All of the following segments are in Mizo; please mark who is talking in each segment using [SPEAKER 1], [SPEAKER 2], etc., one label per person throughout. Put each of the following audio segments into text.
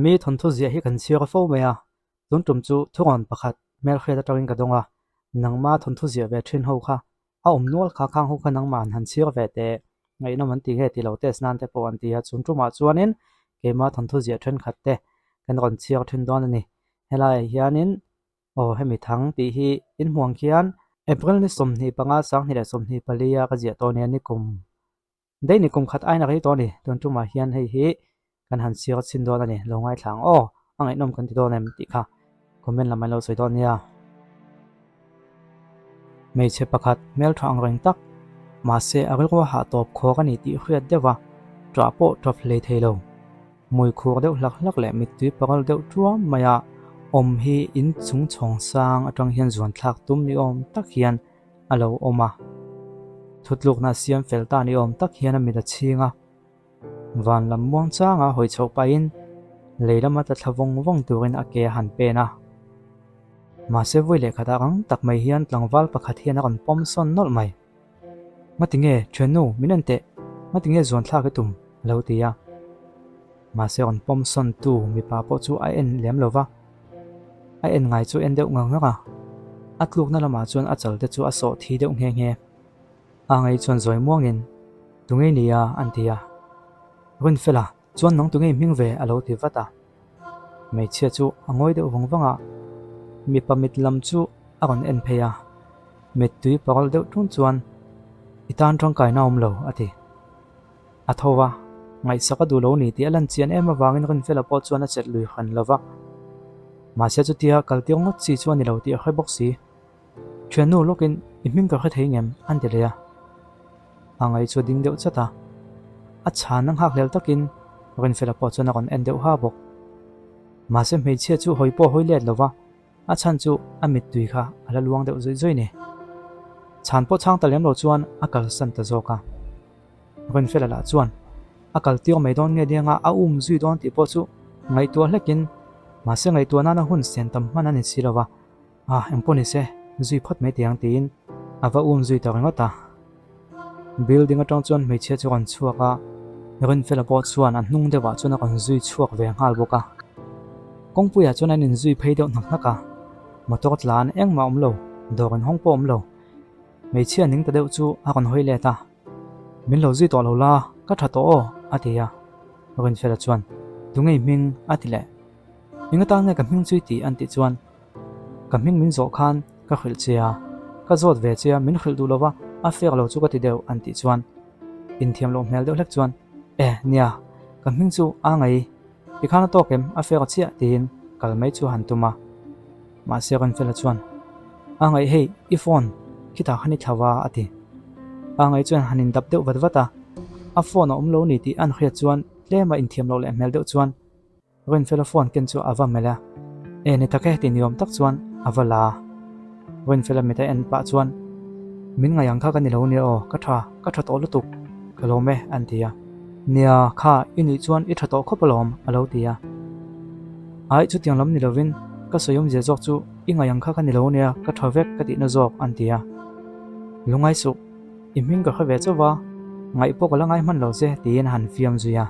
[SPEAKER 1] Mi thawnthu ziah hi kan chhiar fo mai a, tun tum chu thurawn pakhat hmelhriat atangin ka dawng a, nangma thawnthu ziah ve thin ho kha a awm nual kha khang ho kha nangmah an han chhiar ve teh ngaihnawm an ti nge ti lo test nan te pawh an ti a, chun tumah chuanin keima thawnthu ziah thenkhat te kan rawn chhiar thin dawn a ni. Helaiah hianin Aw hemi thang tih hi in hmuang khian April ni 25 2024 a ka ziah tawh nia ni kum daih ni kum khat ain a rei tawh a ni tun tumah hian hei hi kan han chhiar chhin dawn a ni lo ngaithla ang aw a ngaihnawm kan ti dawn em tih kha comment lam an lo sawi dawn nia. Hmeichhe pakhat hmeltha ang reng tak mahse a rilru a hah tawp khawk a ni tih hriat deuh a ṭah pawh ṭap hlei thei lo. Hmui khur deuh hlak hlak leh mittui pakal deuh ṭuam maia awm hi in chung chhawng sang atang hian zuan thlak tum ni awm tak hian a lo awm a. Thutlukna siam fel ta ni awm tak hian a mit a chhing a. Van lam muang changa hawi chhoh pahin lei lama tla thla vawng vawng turin a ke a han pen a. Mahse vawi leh khatah rang tak mai hian tlangval pakhat hian a rawn pawm sawn nawlh mai. Ngatinge, thiannu, min en teh, ngatinge zuan thlak i tum? a lo ti a. Mahse rawn pawm sawntu mipa pawh chu a en lem lo va, a en ngai chu en deuh ngang ngang a, a tlukna lamah chuan a chal te chu a sawh thi deuh nghe nghe. A ngei chuan zawi muangin, Tungei nia? an ti a. Rinfela chuan nang tungei hming ve? a lo ti vat a. Hmeichhia chu a ngawi deuh vang vang a, mipa mit lam chu a rawn en phei a, mittui parawlh deuh ṭung chuan, I tan ṭangkaina a awm lo, a ti. A tho va, ngaihsak a duh lo ni tih a lan chian em avangin Rinfela pawh chuan a chet lui hran lo va. Mahse chutia kaltir ngawt chi chu a ni lo tih a hre bawk si. Thiannu lawkin i hming ka hre thei ngem an ti leh a. A ngaih chu a ding deuh chat a. A chhan a nghak hlel takin Rinfela pawh chuan a rawn en deuh ha bawk. Mahse hmeichhia chu hawi pawh hawi let lo va, a chhan chu a mittui kha a la luang deuh zawih zawih ni. Chhan pawh chhang ta lem lo chuan a kalsan ta zawk a. Rinfela lah chuan a kal tir mai dawn nge denga a um zui dawn tih pawh chu ngaihtuah hlekin mahse ngaihtuah nana hun sen tam hman a ni si lo va. A, engpawh ni se, zui phawt mai teh ang tiin a va um zui ta ringawt a. Building atang chuan hmeichhia chu a rawn chhuak a, Rinfela pawh chuan a hnung deuhah chuan a rawn zui chhuak ve nghal bawk a. Kawngpuiah chuan an inzui phei deuh hnak hnak a, motor tlan engmah a awm lo, dawr inhawng pawh a awm lo. Hmeichhia ning ta deuh chu a rawn hawi let a, Min lo zui tawh lo la, ka tha tawh aw, a ti a. Rinfela chuan, Tungei hming? a ti leh. Eng atan nge ka hming chui tih an tih chuan ka hming min zawh khan ka hrilh che a, ka zawt ve che a, min hrilh duh lova a fek lo chu ka ti deuh an tih chuan inthiam loh hmel deuh hlek chuan E nia, ka hming chu a ngei, tikhan a tawk em a fek a chiah tiin kal mai chu a han tum a. Mahse Rawnfela chuan A ngaih hei i phone khitah khan i thlau a a ti. A ngaih chuan han indap deuh vat vat a, a phone a awm lo ni tih an hriat chuan tlema inthiam loh leh hmel deuh chuan Rinfela phone ken chu a va melh a, E ni tak e ti niawm tak chuan a va la a. Rinfela mit a en pah chuan, Min ngaih ang kha ka ni lo nia aw, ka tha, ka tha tawh lutuk, ka lawm e an ti a. Nia, kha i nuih chuan i tha tawh khawp alawm a lo ti a. Aih chutiang lam ni lovin ka sawi awmzia zawk chu i ngaih ang kha ka ni lo nia, ka tha vek ka tihna zawk an ti a. Lungai suh, i hming ka hre ve chauh va, ngaih pawh ka la ngai hman lo che tiin a han fiam zui a.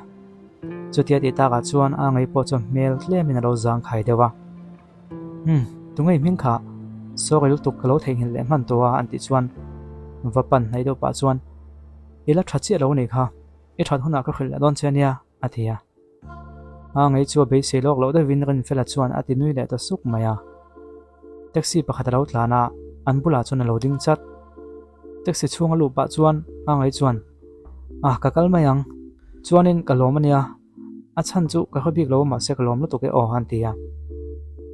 [SPEAKER 1] Chutia tih takah chuan a ngei pawh chuan hmel tlemin a lo zang khai deuh a. Umm, tungei hming kha sorry lutuk ka lo theihnghilh leh hman tawh a an tih chuan va pan hnaih deuh pah chuan I la tha chiah lo anih kha, i that hunah ka hrilh leh dawn che ania a ti a. A ngei chu a beisei lawk loh deuhin Rinfela chuan a ti nui leh ta suk mai a. Taxi pakhat a lo tlan a, an bulah chuan a lo ding chat. Taxi chhung a luh pah chuan a ngaih chuan, Ah, ka kal mai ang. Chuanin ka lawm a nia. A chhan chu ka hre bik lo a mahse ka lawm lutuk e aw an ti a.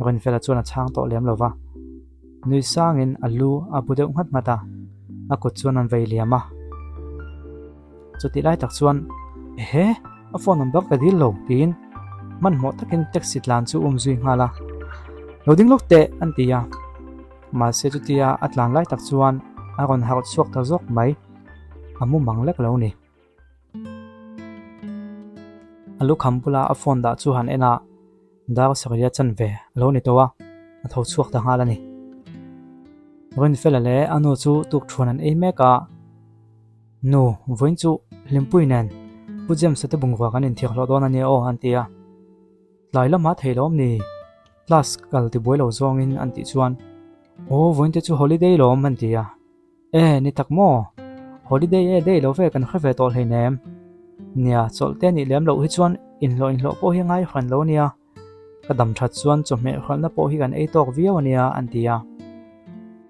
[SPEAKER 1] Rinfela chuan a chhang tawh lem lo va. Nui sangin a lu a bu deuh nghat nghat a, a kut chuan an vei liam a. Chutih lai tak chuan, Ehe, a phone number ka dil lo tiin hmanhmawh takin taxi tlan chu um zui nghal a. Lo ding lawk teh an ti a. Mahse chutia a tlan lai tak chuan a rawn harh chhuak ta zawk mai, a mu mang lek lo ni. A lukham bula a phone dah chu han en a, dar sarih a chan ve a lo ni tawh a, a tho chhuak ta nghal a ni. Rinfela leh a nu chu tukthuan an ei mek a, Nu, vawiin chu Hlimpui nen Pu James-a te bungrua kan inthiarhlawh dawn a nia aw an ti a. Tlai lamah thei lawm ni? Class kal tibuai lo zawngin an tih chuan, Aw, vawiin te chu holiday lawm an ti a. E, ni tak maw? Holiday e day lo ve kan hre ve tawh hleinem. Nia, chawlh te nih lem loh hi chuan inhlawh inhlawh pawh hi ngai hran lo nia. Ka dam that chuan chawhmeh hralhna pawh hi kan ei tawk viau a nia an ti a.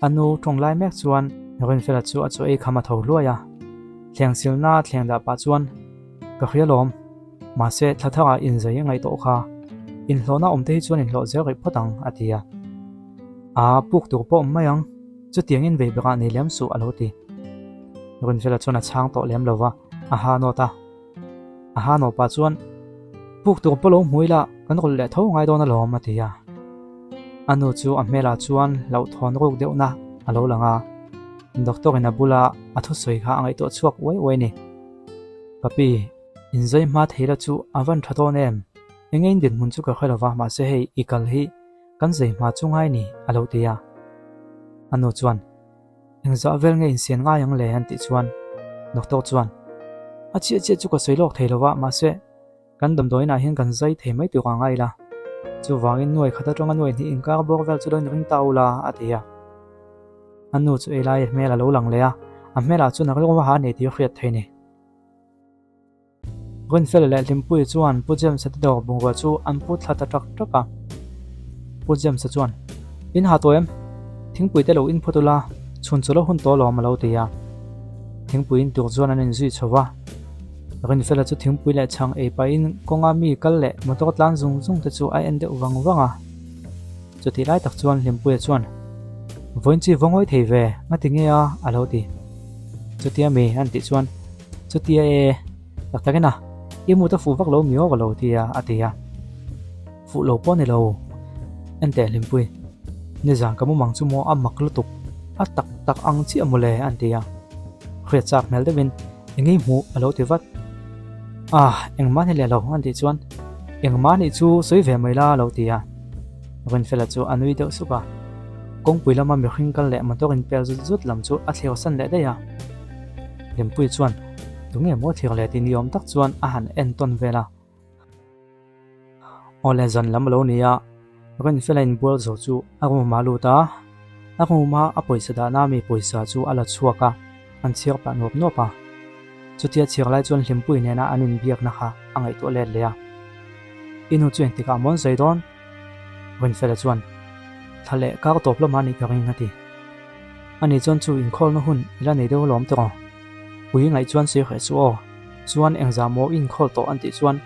[SPEAKER 1] A nu tawng lai mek chuan Rinfela chu a chaw ei kham a tho hluai a. Thleng silna thleng dah pah chuan, Ka hria lawm, mahse thla thar ah inzai a ngaih tawh kha. Inhlawhna awm te hi chuan inhlawh zel rih phawt ang a ti a. Aa, puk tur pawh awm mai ang, chutiangin vei berah nei lem suh a lo ti. Rinfela chuan a chhang tawh lem lo va, a ha nawt a. A ha nawpa chuan, Puk tur pawh lo hmu ila, kan rawlh leh tho ngai dawn alawm, a ti a. A nu chu a hmelah chuan hlauhthawn ruk deuhna a lo lang a, doctor in a bula a thusawi kha a ngaihtuah chhuak uai uai a ni. Papi, inzai hma thei la chu a van tha dawn em? Enge in dinhmun chu ka hre lova, mahse hei i kal hi kan zai hma chu ngai ni, a lo ti a. A nu chuan, Engzah vel nge insian ngai ang le an tih chuan doctor chuan a chiah chiah chu ka sawi lawk thei lo va mahse kan damdawiinah hian kan zai thei mai tur ang a ila chuvangin nuai khat atanga nuai hnih inkar bawk vel chu lo inring ta ula a ti a. A nu chu ei lai hmel a lo lang leh a, a hmelah chuan a rilru ha a nei tih a hriat thei ni. Rinfela leh Hlimpuii chuan Pu James-a te dawr bungrua chu an pu thla ta ṭak ṭak a. Pu James-a chuan, In ha tawh em? Thingpui te lo in phawt ula, chhun chaw lo hun tawh alawm a lo ti a. Thingpui in tur chuan an inzui chho va. Rinfela chu thingpui leh chhang ei pahin kawnga mi kal leh motor tlan zung zung te chu a en deuh vang vang a. Chutih lai tak chuan Hlimpuia chuan, Vawiin chi va ngawi thei ve, ngati nge a? a lo ti. Chutia mi an tih chuan, Chutia e, tak takin a, i mut a fuh vak lo mi aw ka lo ti a, a ti a. Fuh lo pawh a ni lo, enteh Hlimpui, nizan ka mumang chu maw a mak lutuk, a tak tak ang chiah mawle an ti a. Hriat chak hmel deuhin, Engei hmuh a lo ti vat. Ah, engmah ni leh lo an tih chuan, Engmah nih chu sawi ve mai la a lo ti a. Rinfela chu a nui deuh sup a. Kawngpui lama mihring kal leh motor inpel zut zut lam chu a thlir san leh daih a. Lianpuii chuan, Tunge maw thlir leh tih ni awm tak chuan a han en tawn vel a. Awle zan lam a lo ni a, Rinfela inbual zo chu a room ah a lut a, a room a a pawisa dahna mi pawisa chu a la chhuak a, an chhiar pah nuap nuap a. Chutia chhiar lai chuan Hlimpuii nena an inbiakna kha a ngaihtuah let leh a. I nu chu engtikah mawn zai dawn? Rinfela chuan, Thla leh kar tawp lamah nih ka ring a ti. Ani chuan chu inkhawlna hun i la nei deuh alawm tiraw? Pui ngaih chuan sawi hreh suh aw. Chuan engzah maw i inkhawlh tawh an tih chuan,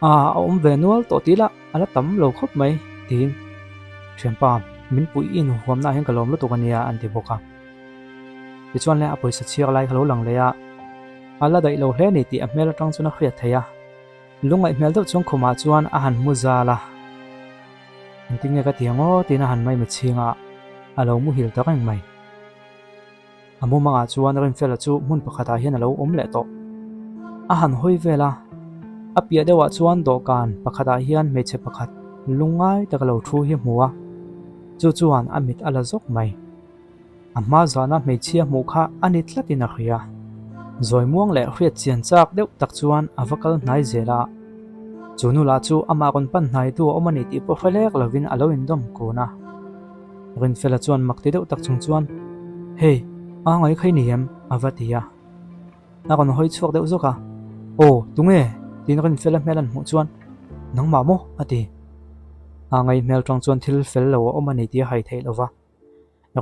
[SPEAKER 1] Aa, a awm ve nual tawh tih lah a la tam lo khawp mai, tiin thianpa min puih i inhuamnaah hian ka lawm lutuk a nia an ti bawk a. Tichuan le a pawisa chhiar lai kha lo lang leh a, a la daih lo hle a ni tih a hmel atang chuan a hriat theih a. Lungngaih hmel deuh chuan khumah chuan a han mu zal a, Engtin nge ka ti ang aw tiin a han mai mitchhing a, a lo muhil ta reng mai. A mumangah chuan Rinfela chu hmun pakhatah hian a lo awm leh tawh. A han hawi vel a, a piah deuhah chuan dawhkan pakhatah hian hmeichhe pakhat lungngai tak a lo thu hi a hmu a, chu chuan a mit a la zawk mai. A hma zana hmeichhia hmuh kha a ni tlatin a hria. Zawi muang leh hriat chian chak deuh tak chuan a va kal hnai zel a. Chu nu lah chu amah rawn pan hnaitu a awm a ni tih pawh hre lek lovin a lo indawm kun a. Rinfela chuan mak ti deuh tak chung chuan, Hey, a ngai kha i ni em? a va ti a. A rawn hawi chhuak deuh zawk a, Aw, tunge? tiin Rinfela hmel an hmuh chuan, Nangmah maw? a ti. A ngai hmel tang chuan thil fel lo a awm a ni tih a hai theih lo va.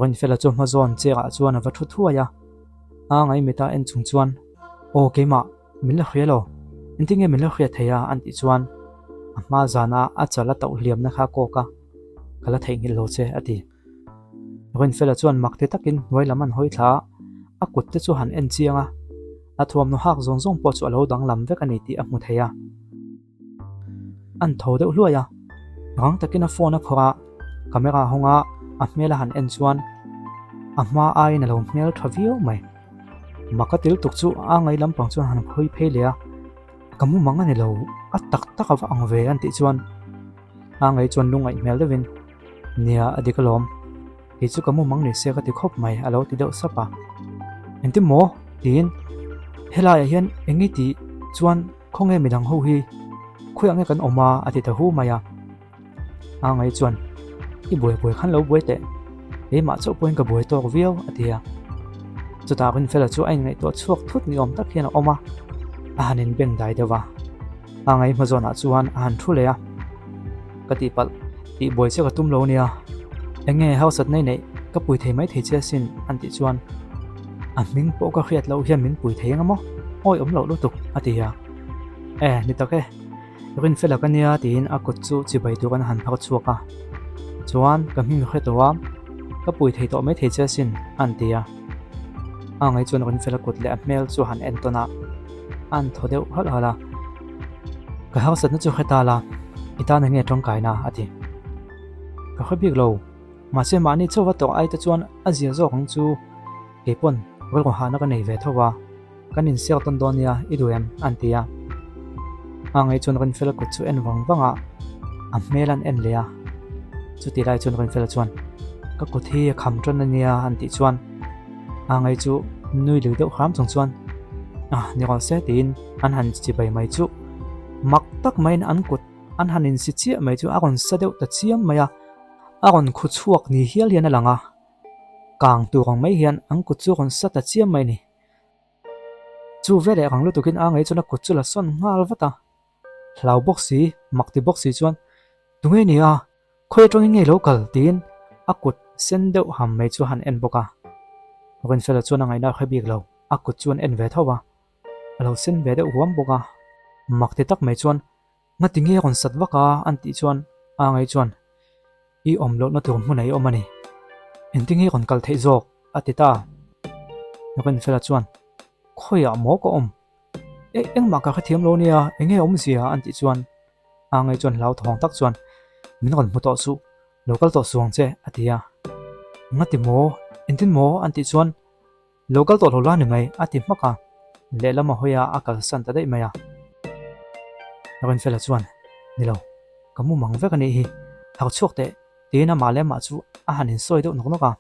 [SPEAKER 1] Rinfela chu hma zawn cherah chuan a va thu thuai a, a ngai mita en chung chuan, Aw keimah, min la hria lo, engtin nge min la hria thei a? an tih chuan a hma zana a chal a tauh hliamna kha a kawk a, Ka la theihnghilh lo che, a ti. Rinfela chuan mak ti takin hnuai lam an hawi thla a, a kut te chu han en chiang a, a thuamhnaw hak zawng zawng pawh chu a lo danglam vek a ni tih a hmu thei a. An tho deuh hluai a, rang takin a phone a phawrh a, camera hawnga a hmel a han en chuan a hma aiin a lo hmel tha viau mai. Maka til tuk chu a ngai lampang chuan han hawi phei leh a, ka mu mang a ni lo, a tak tak a va ang ve an tih chuan a ngai chuan lungngaih hmel deuhin nia a dik alawm. Kei chu ka mu mang ni se ka ti khawp mai a lo ti deuh sap a. Engtin maw? tiin helaiah hian eng nge tih chuan khawnge midang ho hi? Khawiah nge kan awm a? a ti ta hu mai a. A ngai chuan, I buai buai khan lo buai teh, keimah chauh pawhin ka buai tawk viau, a ti a. Chutah Rinfela chu a inngaihtuah chhuak thut ni awm tak hian a awm a, a han inbeng dai deuh a. A ngai hma zawnah chuan a han thu leh a, Ka tihpalh, tih buai che ka tum lo nia, eng nge hausatna i neih, ka pui thei mai thei che asin, an tih chuan, A hming pawh ka hriat loh hian min pui thei eng emaw, awi awm loh lutuk, a ti a. E, ni tak e, Rinfela ka nia tiin a kut chu chibai tur an han phar chhuak a. Chuan ka hming hre tawh a, ka pui thei tawh mai thei che asin, an ti a. A ngai chuan Rinfela kut leh a hmel chu han en tawn a, an thaw deuh halh halh a. Ka harsatna chu hre ta la, i tan eng nge tangkaina? a ti. Ka hre bik lo, mahse mahni chauha tawrh ai te chuan a zia zawk ang chu kei pawn rilru hahna ka nei ve tho a. Kan insiak tawn dawn nia, i duh em? an ti a. A ngei chuan Rinfela kut chu en vang vang a, a hmel an en leh a. Chuti lai chuan Rinfela chuan, Ka kut hi a kham tan a nia an tih chuan a ngei chu nui lui deuh hram chung chuan, Ah, ni rawh se tiin an han chibai mai chu. Mak tak maiin an kut an han insi chiah mai chu a rawn sa deuh ta chiam mai a, a rawn khu chhuak ni hial hian a lang a. Kang tur ang mai hian an kut chu a rawn sa ta chiam mai a ni. Chu veleh rang lutukin a ngei chuan a kut chu la sawn nghal vat a. Hlau bawk si, mak ti bawk si chuan, Tunge ni a? Khawi atangin nge lo kal? tiin a kut sen deuh ham mai chu a han en bawk a. Rinfela chuan a ngaihna a hre bik lo, a kut chu an en ve tho a. A lo sen ve deuh huam bawk a. Mak ti tak mai chuan, Ngati nge rawn sat vak a? an tih chuan a ngei chuan, I awm lohna tur hmun a i awm a ni. Engtin nge rawn kal theih zawk? a ti ta. Rinfela chuan, Khawiah maw ka awm? E, engmah ka hrethiam lo nia, enge awmzia? an tih chuan a ngei chuan hlauthawng tak chuan, Min rawn hmu tawh suh, lo kal tawh suh ang che, a ti a. Ngati maw? Engtin maw? an tih chuan, Lo kal tawh lo la ni mai, a ti hmak a, lehlam a hawi a, a kalsan ta daih mai a. Rinfela chuan, Ni lo, ka mu mang vek a nih hi, harh chhuak teh, tiin amah leh amah chu a han insawi deuh nawk nawk a.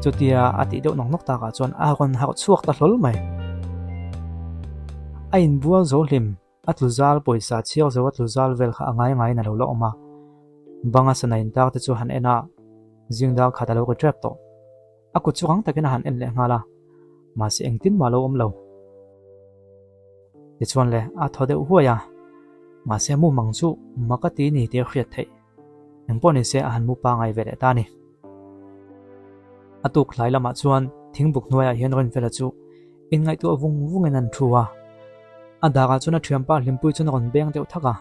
[SPEAKER 1] Chutia a tih deuh nawk nawk takah chuan a rawn harh chhuak ta hlawl mai. A inbual zo hlim, a tlu zal pawisa chhiar zo a tlu zal vel kha a ngai ngaiin a lo la awm a. Banga sana intar te chu han en a, zing dar khat a lo ri tep tawh. A kut chu rang takin a han en leh nghal a, mahse engtin mah a lo awm lo. Tichuan le, a thaw deuh huai a, mahse mumang chu mak a ti ni tih a hriat theih. Engpawh nise a han mu pangai ve leh ta a ni. A tuk hlai lamah chuan thingbuk hnuaiah hian Rinfela chu inngaihtuah vung vungin an thu a. A darah chuan a thianpa Hlimpui chuan a rawn beng deuh thak a.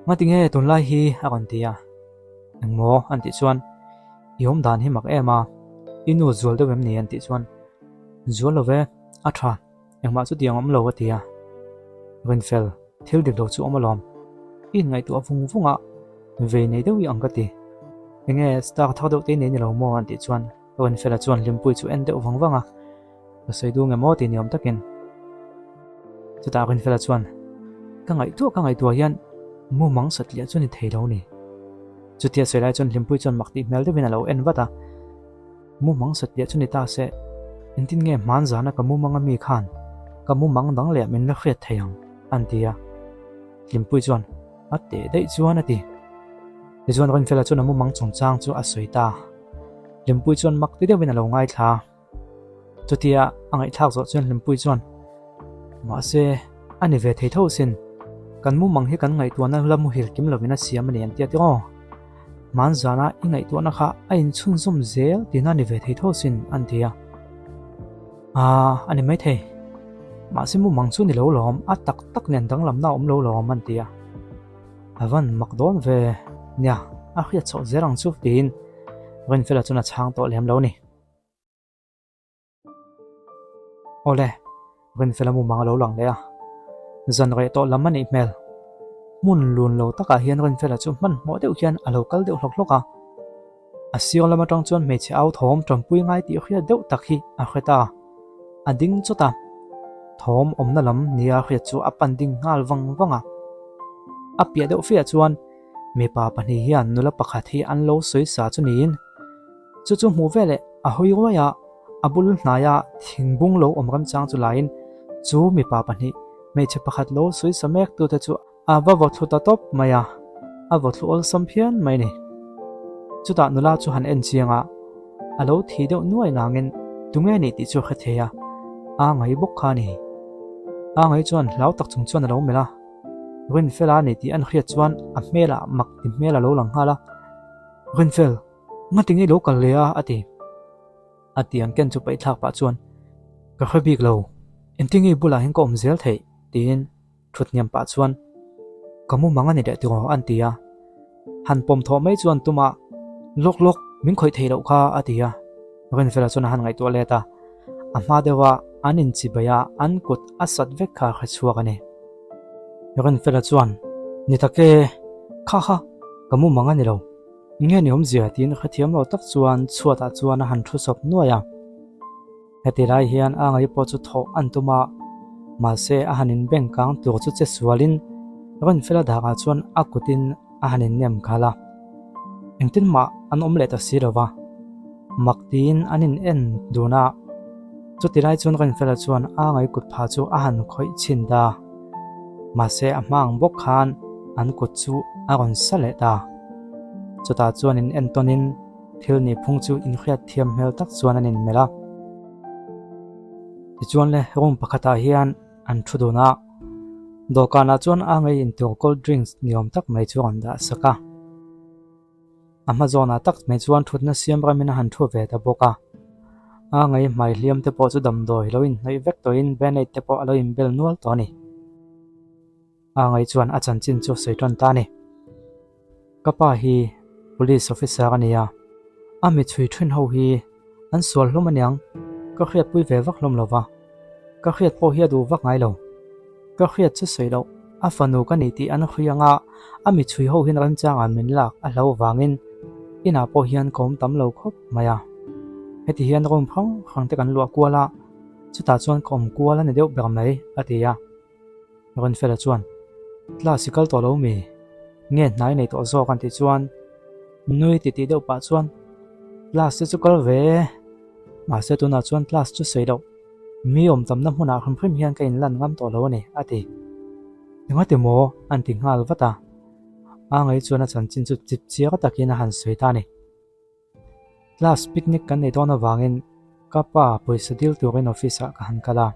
[SPEAKER 1] Ngati nge tunlai hi a rawn ti a. Engmaw an tih chuan i awm dan hi mak em a, i nu zual deuh em ni an tih chuan zual lo ve, a tha, engmah chu tiang awm lo a ti a. Rinfel, thil dik lo chu awm alawm. I inngaihtuah vung vung a, vei nei deuh i ang ka ti. Enge star thar deuh te i nei ni lo maw an tih chuan Rinfela chuan Hlimpui chu en deuh vang vang a. Ka sawi duh nge maw tih ni awm takin. Chutah Rinfela chuan, Ka ngaihtuah ka ngaihtuah hian mumang satliah chu ni thei lo ni. Chutia sawi lai chuan Hlimpui chuan mak tih hmel deuhin a lo en vat a. Mumang satliah chu ni ta se, engtin nge hman zana ka mumang ami khan ka mumang dang leh min la hriat thei ang? an ti a. Hlimpui chuan, A teh daih chuan a ti. Tichuan Rinfela chuan a mumang chungchang chu a sawi ta. Hlimpui chuan mak ti deuhin a lo ngaithla a. Chutia a ngaihthlak zawh chuan Hlimpui chuan, Mahse, a ni ve thei tho sin. Kan mumang hi kan ngaihtuahna la muhil kim lovin a siam a ni an tia tiraw? Hman zana i ngaihtuahna kha a inchhunzawm zel tihna a ni ve thei tho sin an ti a. Aa, a ni maithei. Mahse mumang chu ni lo lawm, a tak tak nen danglamna a awm lo lawm an ti a. A van mak dawn ve nia, a hriat chhoh zel ang chu tiin Rinfela chuan a chhang tawh lem lo a ni. Awle, Rinfela mumang a lo lang leh a, zan reh tawh lam a nih hmel. Hmun lun lo takah hian Rinfela chu hmanhmawh deuh hian a lo kal deuh hlawk hlawk a. A sir lam atang chuan hmeichhe au thawm tanpui ngai tih hriat deuh tak hi a hre ta. A ding chawt a, thawm awmna lam nia hriat chu a pan ding nghal vang vang a. A piah deuh fiah chuan mipa pahnih hian nula pakhat hi an lo sawi sa chu niin, Chu chu hmuh veleh a hawi ruai a, a bul hnaia thingbung lo awm ramchang chu laiin chu mipa pahnih, hmeichhe pakhat lo sawi sa mek tute chu. A va vaw thlu ta tawp mai a, a vaw thlu awlsam phian mai ni. Chutah nula chu han en chiang a, a lo thi deuh nuai nangin tunge nih tih chu a hre thei a, a ngai bawk kha a ni. A ngai chuan hlau tak chung chuan a lo melh a, Rinfela a ni tih an hriat chuan a hmelah mak ti hmel a lo lang nghal a, Rinfel, ngatinge i lo kal leh a? a ti. A ti ang ken chu paih thlak pah chuan, Ka hre bik lo, engtinge i bulah hian ka awm zel theih? tiin thut hniam pah chuan, Ka mu mang a ni leh tiraw? an ti a. Han pawm thawh mai chuan tumah, Lawk lawk, min khawih theih loh kha, a ti a. Rinfela chuan a han ngaihtuah let a, a hma deuha an inchibai a, an kut a sat vek kha a hre chhuak a ni. Rinfela chuan, Ni tak e, kha kha, ka mu mang a ni lo. Nge ni awmzia tiin hrethiam lo tak chuan chhuatah chuan a han thu sawp nuai a. Heti lai hian a ngai pawh chu thawh an tum a, mahse a han inbeng kang tur chu che sualin Rinfela dangah chuan a kutin a han innem nghal a. Engtin mah an awm leh ta si lo va, mak tiin an in en dun a. Chuti lai chuan Rinfela chuan a ngai kut phah chu a han khawih chhin ta. Mahse a hma ang bawk khan an kut chu a rawn sa leh ta. Chutah chuan in entawnin thil nihphung chu inhriat thiam hmel tak chuan an inmelh a. Tichuan le room pakhatah hian an thu dun a, dawhkanah chuan a ngei intur cold drinks ni awm tak mai chu an dah sak a. A hma zawnah tak mai chuan thutna siam ramin a han thu ve ta bawk a. A ngei hmai hliam te pawh chu damdawi lo inhnawih vek tawhin band-aid te pawh a lo inbel nual tawh a ni. A ngaih chuan a chanchin chu sawi tan ta a ni. Ka pa hi police officer a ni a, a mi chhui thin ho hi an sual hlawm aniang ka hriatpui ve vak hlawm lo va, ka hriat pawh hi a duh vak ngai lo. Ka hriat chu sawi loh, a fanu ka ni tih an hria anga a mi chhui ho hian remchangah min lak a hlo vangin inah pawh hian ka awm tam lo khawp mai a. Heti hian room hrang hrang te kan luah kual a, chutah chuan ka awm kual a ni deuh ber mai, a ti a. Rawnfela chuan, Class i kal tawh lo mi? Nge hnai nei tawh zawk an tih chuan nui ti tih deuh pah chuan, Class te chu kal ve e, mahse tunah chuan class chu sawi loh, mi awm tamna hmunah hrim hrim hian ka inlan ngam tawh lo a ni, a ti. Engati maw? an ti nghal vat a. A ngei chuan a chanchin chu chip chiar takin a han sawi ta a ni. Class picnic kan nei dawn avangin ka pa pawisa dil turin office ah ka han kal a,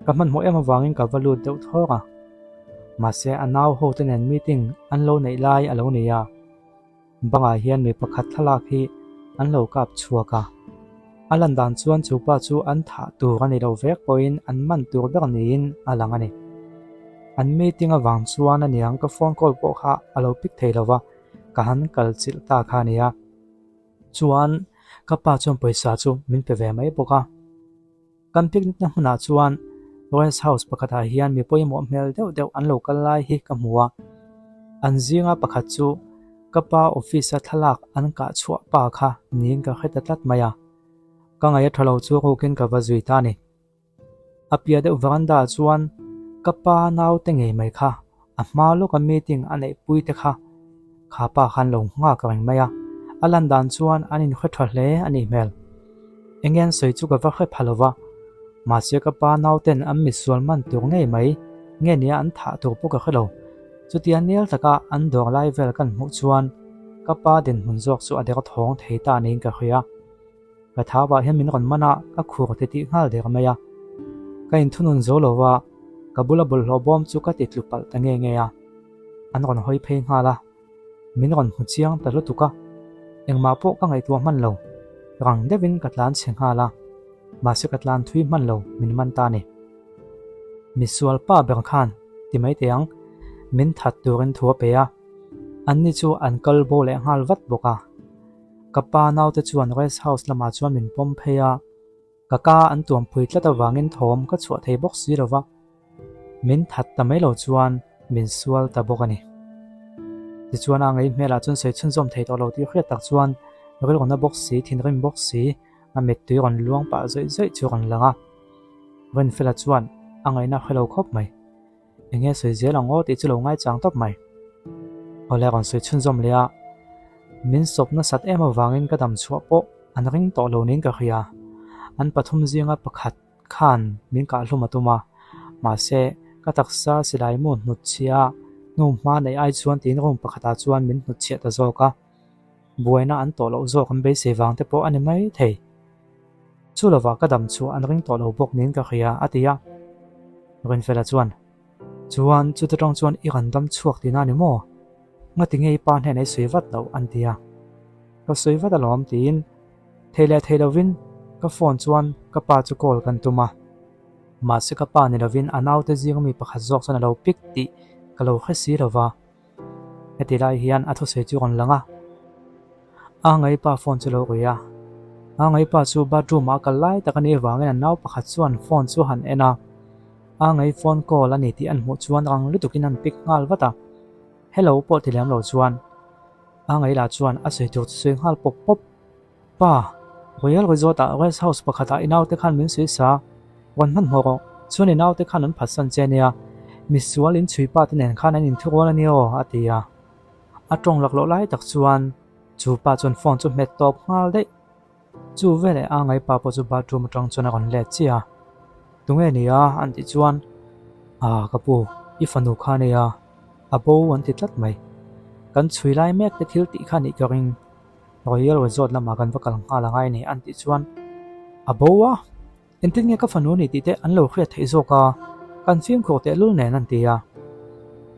[SPEAKER 1] ka hmanhmawh em avangin ka va lut deuh thawk a, mahse a nau ho te nen meeting an lo neih lai a lo ni a, bangah hian mi pakhat thlalak hi an lo kap chhuak a, a lan dan chuan chu pa chu an thah tur a ni lo vek pawhin an man tur ber niin a lang a ni. An meeting avang chuan aniang ka phone call pawh kha a lo pick thei lo va. Ka han kal chilh ta kha a nia. Chuan ka pa chuan pawisa chu min pe ve mai bawk a. Kan picnic na hmunah chuan rest house pakhatah hian mi pawimawh hmel deuh deuh an lo kal lai hi ka hmu a. An zinga pakhat chu ka pa office a thlalak an kah chhuah pa kha niin ka hre ta tlat mai a. Ka ngaih a tha lo chu rukin ka va zui ta a ni. A piah deuh veranda ah chuan ka pa naute ngei mai kha a hma lawka meeting a neih pui te kha kha pa khan lo nghak reng mai a, a lan dan chuan an inhre tha hle a nih hmel. Enge an sawi chu ka va hre pha lo va, mahse ka pa nauten an misual man tur ngei mai nge nia an thah tur pawh ka hre lo. Chutia nel taka an dawr lai vel kan hmuh chuan ka pa dinhmun zawk chu a derthawng thei ta niin ka hria. Ka thau ah hian min rawn man a, ka khur ti tih nghal der mai a. Ka inthunun zo lo va, ka bula bawlhhlawh bawm chu ka ti tlu palh ta nge nge a. An rawn hawi phei nghal a, min rawn hmu chiang ta lutuk a. Engmah pawh ka ngaihtuah hman lo, rang deuhin ka tlan chhe nghal a, mahse ka tlan thui hman lo, min man ta a ni. Misual pa ber khan ti mai teh ang, min that turin thu a pe a, anni chu an kal bo leh nghal vat bawk a. Ka pa naute chuan rest house lamah chuan min pawm phei a, ka ka an tuampui tlat avangin thawm ka chhuah thei bawk si lo va, min that ta mai lo chuan min sual ta bawk a ni. Tichuan a ngei hmelah chuan sawi chhunzawm thei tawh lo tih hriat tak chuan rilruna bawk si, thinrim bawk si, a mittui rawn luang pah zawih zawih chu a rawn lang a. Rinfela chuan a ngaihna hre lo khawp mai. Enge sawi zel ang aw tih chu lo ngaichang tawp mai. Awle rawn sawi chhunzawm leh a, min sawp nasat em avangin ka dam chhuah pawh an ring tawh lo niin ka hria. An pathum zinga pakhat khan min kah hlum a tum a, mahse ka taksa silai mu hnut chhia a. Hnu hma neih ai chuan tiin room pakhatah chuan min hnutchhiah ta zawk a, buaina an tawh loh zawk an beisei vang te pawh a ni mai thei. Chu lovah ka dam chhuah an ring tawh lo bawk niin ka hria, a ti a. Rinfela chuan, Chuan chuta tang chuan i rawn dam chhuak tihna a ni maw? Ngati nge i pa hnenah i sawi vat loh? an ti a. Ka sawi vat alawm tiin thei leh thei lovin ka phone chuan ka pa chu call kan tum a. Mahse ka pa ni lovin a naute zinga mi pakhat zawk chuan a lo pick tih ka lo hre si lova. Heti lai hian a thusawi chu rawn lang a. A ngai pa phone chu lo ri a. A ngai pa chu bathroom ah a kal lai tak a nih avangin a nau pakhat chuan phone chu han en a. A ngai phone call a ni tih an hmuh chuan rang lutukin an pick nghal vat a. Hello pawh ti lem lo chuan a ngai lah chuan a sawi tur chu sawi nghal pawp pawp. Pa, Royal Resort-ah rest house pakhatah i naute khan min sawi sa, rawn hmanhmawh rawh, chuan i naute khan an phatsan che ania, misual inchhui pa te nen khan an inthurual ania aw, a ti a. A tawng laklawh lai tak chuan chu pa chuan phone chu hmet tawp nghal daih. Chu veleh a ngai pa pawh chu bathroom atang chuan a rawn let chiah a. Tunge ni a? an tih chuan, Ah, ka pu, i fanu kha ania, a bo an ti tlat mai. Kan chhui lai mek te thil tih kha nih ka ring. Royal Resort lamah kan va kal nghal angai ni an tih chuan a bo a, engtin nge ka fanu ni tih te an lo hriat theih zawk a, kan fimkhur tehlul nen an ti a.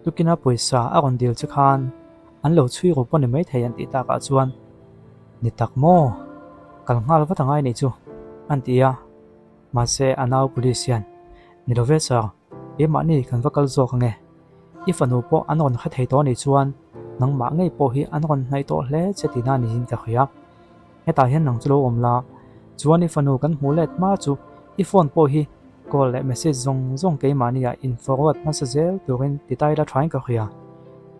[SPEAKER 1] Tukina pawisa a rawn dil che khan an lo chhui ru pawh ni maithei an tih takah chuan ni tak maw, kal nghal vat angai nih chu an ti a, mahse a nau police hian ni lo ve sir, keimahni kan va kal zawk ange. I fanu pawh an rawn hre thei tawh anih chuan nangmah ngei pawh hi an rawn hnaih tawh hle che tihna niin ka hria. Hetah hian nang chu lo awm la, chuan i fanu kan hmuh let hma chu i phone pawh hi call leh message zawng zawng keimahni ah in forward hmasa zel turin ti tai la thain ka hria.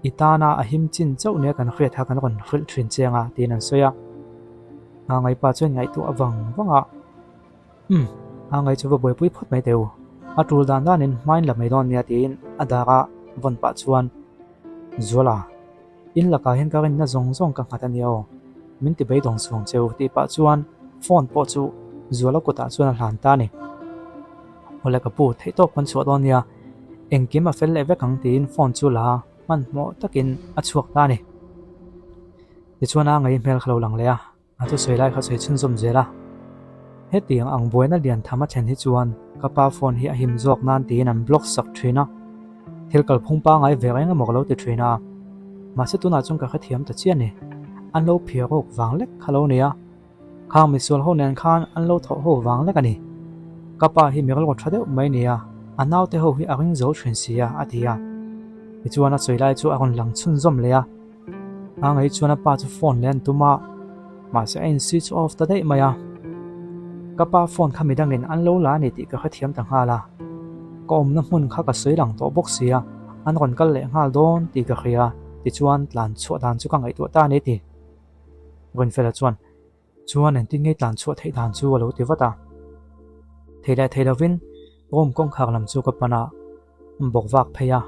[SPEAKER 1] I tana a him chin chauh nia kan hriat kha kan rawn hrilh thin che anga tiin an sawi a. Ngaipa chuan ngaihtuah vang vang a. Umm, a ngai chu va buaipui phawt mai teh u. A tul dan danin hmain la mai dawn nia tiin a dar a vawn pah chuan, Zuala, in lakah hian ka rinna zawng zawng ka nghat a nia aw, min ti beidawng chhung che u tih pah chuan phone pawh chu Zuala kutah chuan a hlan ta a ni. Awle ka pu, theihtawp kan chhuah dawn nia, engkim a fel leh vek ang tiin phone chu la hmanhmawh takin a chhuak ta a ni. Tichuan a ngai hmel kha lo lang leh a. A thusawi lai kha sawi chhunzawm zel a, hetiang ang buaina lian tham a thlen hi chuan ka pa phone hi a him zawk nan tiin an block sak thin a, thil kalphung pangai ve reng emaw ka lo ti thin a, mahse tunah chuan ka hrethiam ta chiah a ni, an lo phiar rawk vang lek kha lo nia, khang misual ho nen khan an lo thawh ho vang lek a ni, ka pa hi mi rilru tha deuh mai nia, a naute ho hi a ring zo thin si a, a ti a, tichuan a sawi lai chu a rawn lang chhunzawm leh a. A ngaih chuan a pa chu phone leh an tum a, mahse a in switch off ta daih mai a. Ka pa phone kha midangin an lo la a ni tih ka hrethiam ta nghal a. Ka awmna hmun kha ka sawi lang tawh bawk si a, an rawn kal leh nghal dawn tih ka hria, tichuan tlan chhuah dan chu ka ngaihtuah ta a ni ti. Rinfela chuan. Chuan engtin nge tlan chhuah theih dan chu a lo ti vat a. Thei leh thei lovin room kawngkhar lam chu ka pan a, bawk vak phei a.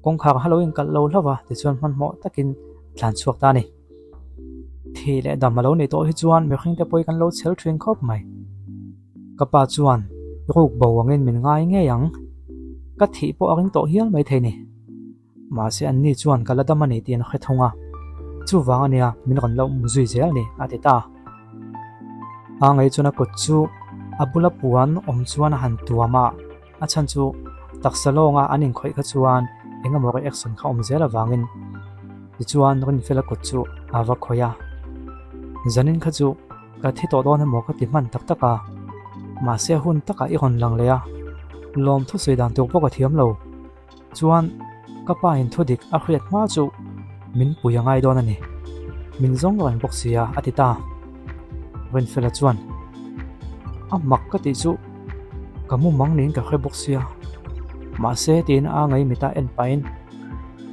[SPEAKER 1] Kawngkhar kha lo inkalh lo hlauh a, tichuan hmanhmawh takin tlan chhuak ta a ni. Thih leh dam a lo nih tawh hi chuan mihring te pawh hi kan lo chhel thin khawp mai. Ka pa chuan ruk bo angin min ngai ngei ang. Ka thih pawh a ring tawh hial maithei ni. Mahse anni chuan ka la dam a ni tih an hre thung a, chuvang a nia min rawn lo um zui zel ni a ti ta. A ngei chuan a kut chu a bula puan awm chuan a han tuam a, a chhan chu taksa lawnga an inkhawih kha chuan eng emaw reaction kha awm zel avangin tichuan Rinfela kut chu a va khawih a. Zanin kha chu ka thi tawh dawn emaw ka ti hman tak tak a, mahse hun takah i rawn lang leh a, lawmthu sawi dan tur pawh ka thiam lo. Chuan ka pa in thudik a hriat hma chu min pui a ngai dawn a ni. Min zawng reng bawk sia a ti ta. Rinfela chuan a mak ka tih chu ka mu mang niin ka hre bawk sia. Mahse tiin a ngei mita en pahin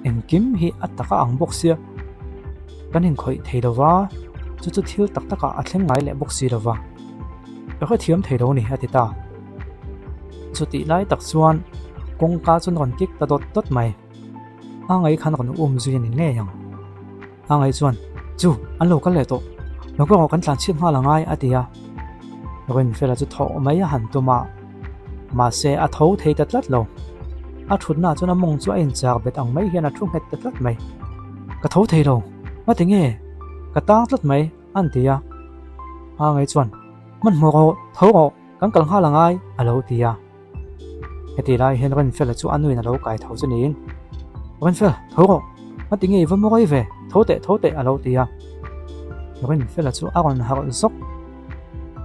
[SPEAKER 1] engkim hi a taka ang bawk sia. Kan inkhawih thei lova chu chu thil tak takah a thleng ngai leh bawk si lova. Ka hrethiam thei lo a ni a ti ta. Chutih lai tak chuan kawngka chu rawn kik ta dawt dawt mai. A ngaih khan rawn um zui a ni ngei ang. A ngaih chuan, Chu, an lo kal leh tawh. Lo kawngah kan tlan chhiat nghal angai a ti a. Rinfela chu thawh mai a han tum a, mahse a tho thei ta tlat lo. A thutnaah chuan a mawng chu a inchak bet ang mai hian a thu nghet ta tlat mai. Ka tho thei lo, ngati nge? Ka tang tlat mai, a ni ti a. A ngei chuan, Hmanhmawh rawh, tho rawh, kan kal nghal angai, a lo ti a. Heti lai hian Rinfela chu a nuin a lo kai tho chu niin, Rinfel, tho rawh, ngati nge i va mawi ve, tho teh, tho teh, a lo ti a. Rinfela chu a rawn harh zawk.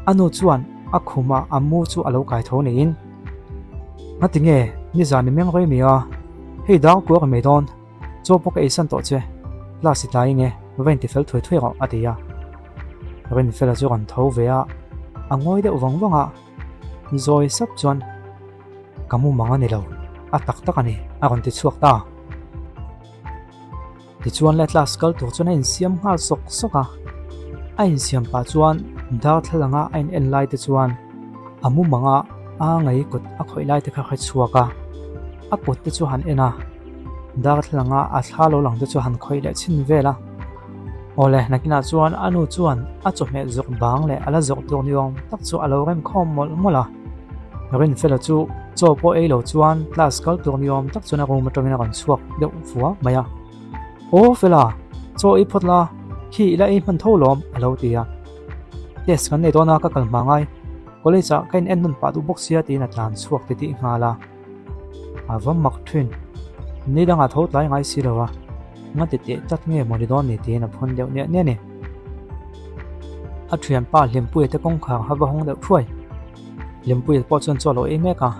[SPEAKER 1] A nu chuan a khumah a mu chu a lo kai tho niin, Ngati nge nizan i meng rei mi a, hei dar kuar i mei dawn, chaw pawh ka eisan tawh che, class i tlai nge, va inti fel thuai thuai rawh, a ti a. Rinfela chu rawn tho ve a, a ngawi deuh vang vang a. Zawi sap chuan, Ka mu mang a ni lo, a tak tak a ni, a rawn ti chhuak ta. Tichuan le class kal tur chuan a insiam nghal sawk sawk a, a insiam pah chuan darthlalanga a in en lai te chuan a mu mang a, a ngei kut a khawih lai te kha hre chhuak a, a kut te chu han en a, darthlalanga a thla lo lang te chu han khawih leh chhin vel a. Awle, nakinah chuan a nu chuan a chawhmeh zawk bang leh a la zawk tur ni awm tak chu a lo rem khawm mawlh mawlh a. Rinfela chu chaw pawh ei lo chuan class kal tur ni awm tak chuan a room atangin a rawn chhuak deuh fua mai a. Aw Fela, chaw ei phawt la, khi i la ei hman tho lawm a lo ti a. Test kan nei dawn a ka kal hma ngai, college ah ka in en nawn pah duh bawk sia tiin a tlan chhuak titih nghal a. A va mak thin. Ni dangah tho tlai ngai si lo a, nga ti teh tlat nge maw ni dawn ni tiin a phun deuh niah niah a ni. A thianpa Hlimpuia te kawngkhar a va hawng deuh thuai. Hlimpuia pawh chuan chaw a lo ei mek a,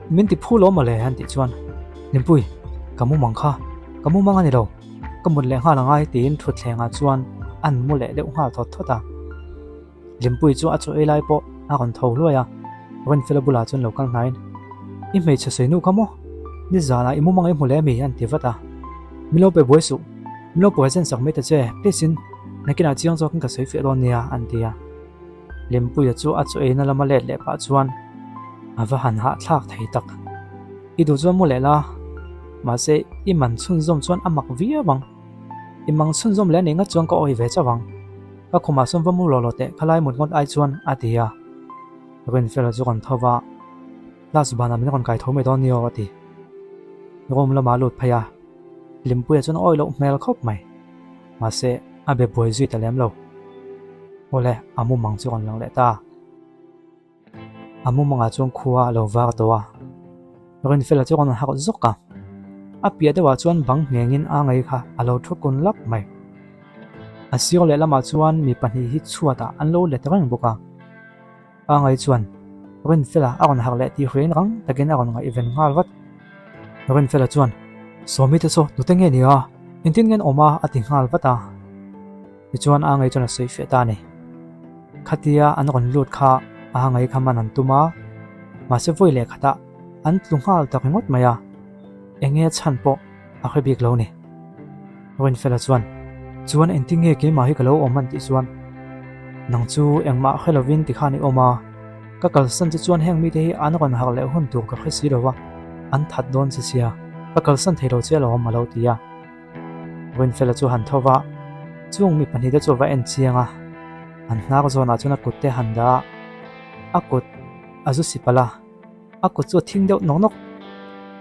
[SPEAKER 1] Min ti phu lo mawle an tih chuan, Hlimpui, ka mu mang kha, ka mu mang a ni lo, ka mut leh nghal angai tiin thutthlengah chuan an mu leh deuh nghal thawt thawt a. Hlimpuii chu a chaw ei lai pawh a rawn tho hluai a, Rinfela bulah chuan lo kal hnaiin, I hmeichhe sawi nu kha maw? Nizanah i mumang i hmu leh mi? an ti vat a. Min lo pe buai suh, min lo present sak mai ta che, please in, nakinah chiang zawkin ka sawi fiah dawn nia, an ti a. Hlimpuia chu a chaw eina lama let leh pah chuan a va han hahthlak thei tak. I duh chuan mu leh la, mahse i man chhunzawm chuan a mak viau ang. I mang chhunzawm leh a nih ngat chuan ka awi ve chauh ang. Ka khumah sawn va mu lawh lawh teh khalai mut ngawt ai chuan a ti a. Rinfela chu rawn tho va, Class banah min rawn kai tho mai dawn ni aw a ti. Room lamah a lut phei a, Hlimpuia chuan a awi loh hmel khawp mai. Mahse, a be buai zui ta lem lo. Awle, a mumang chu rawn lang leh ta. A mumangah chuan khua a lo var tawh a, Rinfela chu rawn harh zawk a. A piah deuhah chuan bang nghengin a ngei kha a lo thu kun lap mai. A sir lehlamah chuan mi pahnih hi chhuatah an lo let reng bawk a. A ngei chuan Rinfela a rawn harh leh tih hriain rang takin a rawn ngaihven nghal vat. Rinfela chuan, Sawmi te chu nute nge ni a? Engtin nge an awm a? a ti nghal vat a. Tichuan a ngei chuan a sawi fiah ta a ni. Khatia an rawn lut kha a ngei kha man an tum a, mahse vawi leh khatah an tlu nghal ta ringawt mai a, eng nge chhan pawh a hre bik lo ni. Rinfela chuan, Chuan engtin nge keimah hi ka lo awm an tih chuan, Nang chu engmah hre lovin tikhan i awm a, ka kalsan che chuan heng mite hi an rawn harh leh hun tur ka hre si lo va, an that dawn che sia, ka kalsan thei lo che alawm a lo ti a. Rinfela chu han tho va, chung mi pahnihte chu a va en chiang a, an hnar zawnah chuan a kut te han dah a, a kut a zu si palh a, a kut chu a thing deuh nawk nawk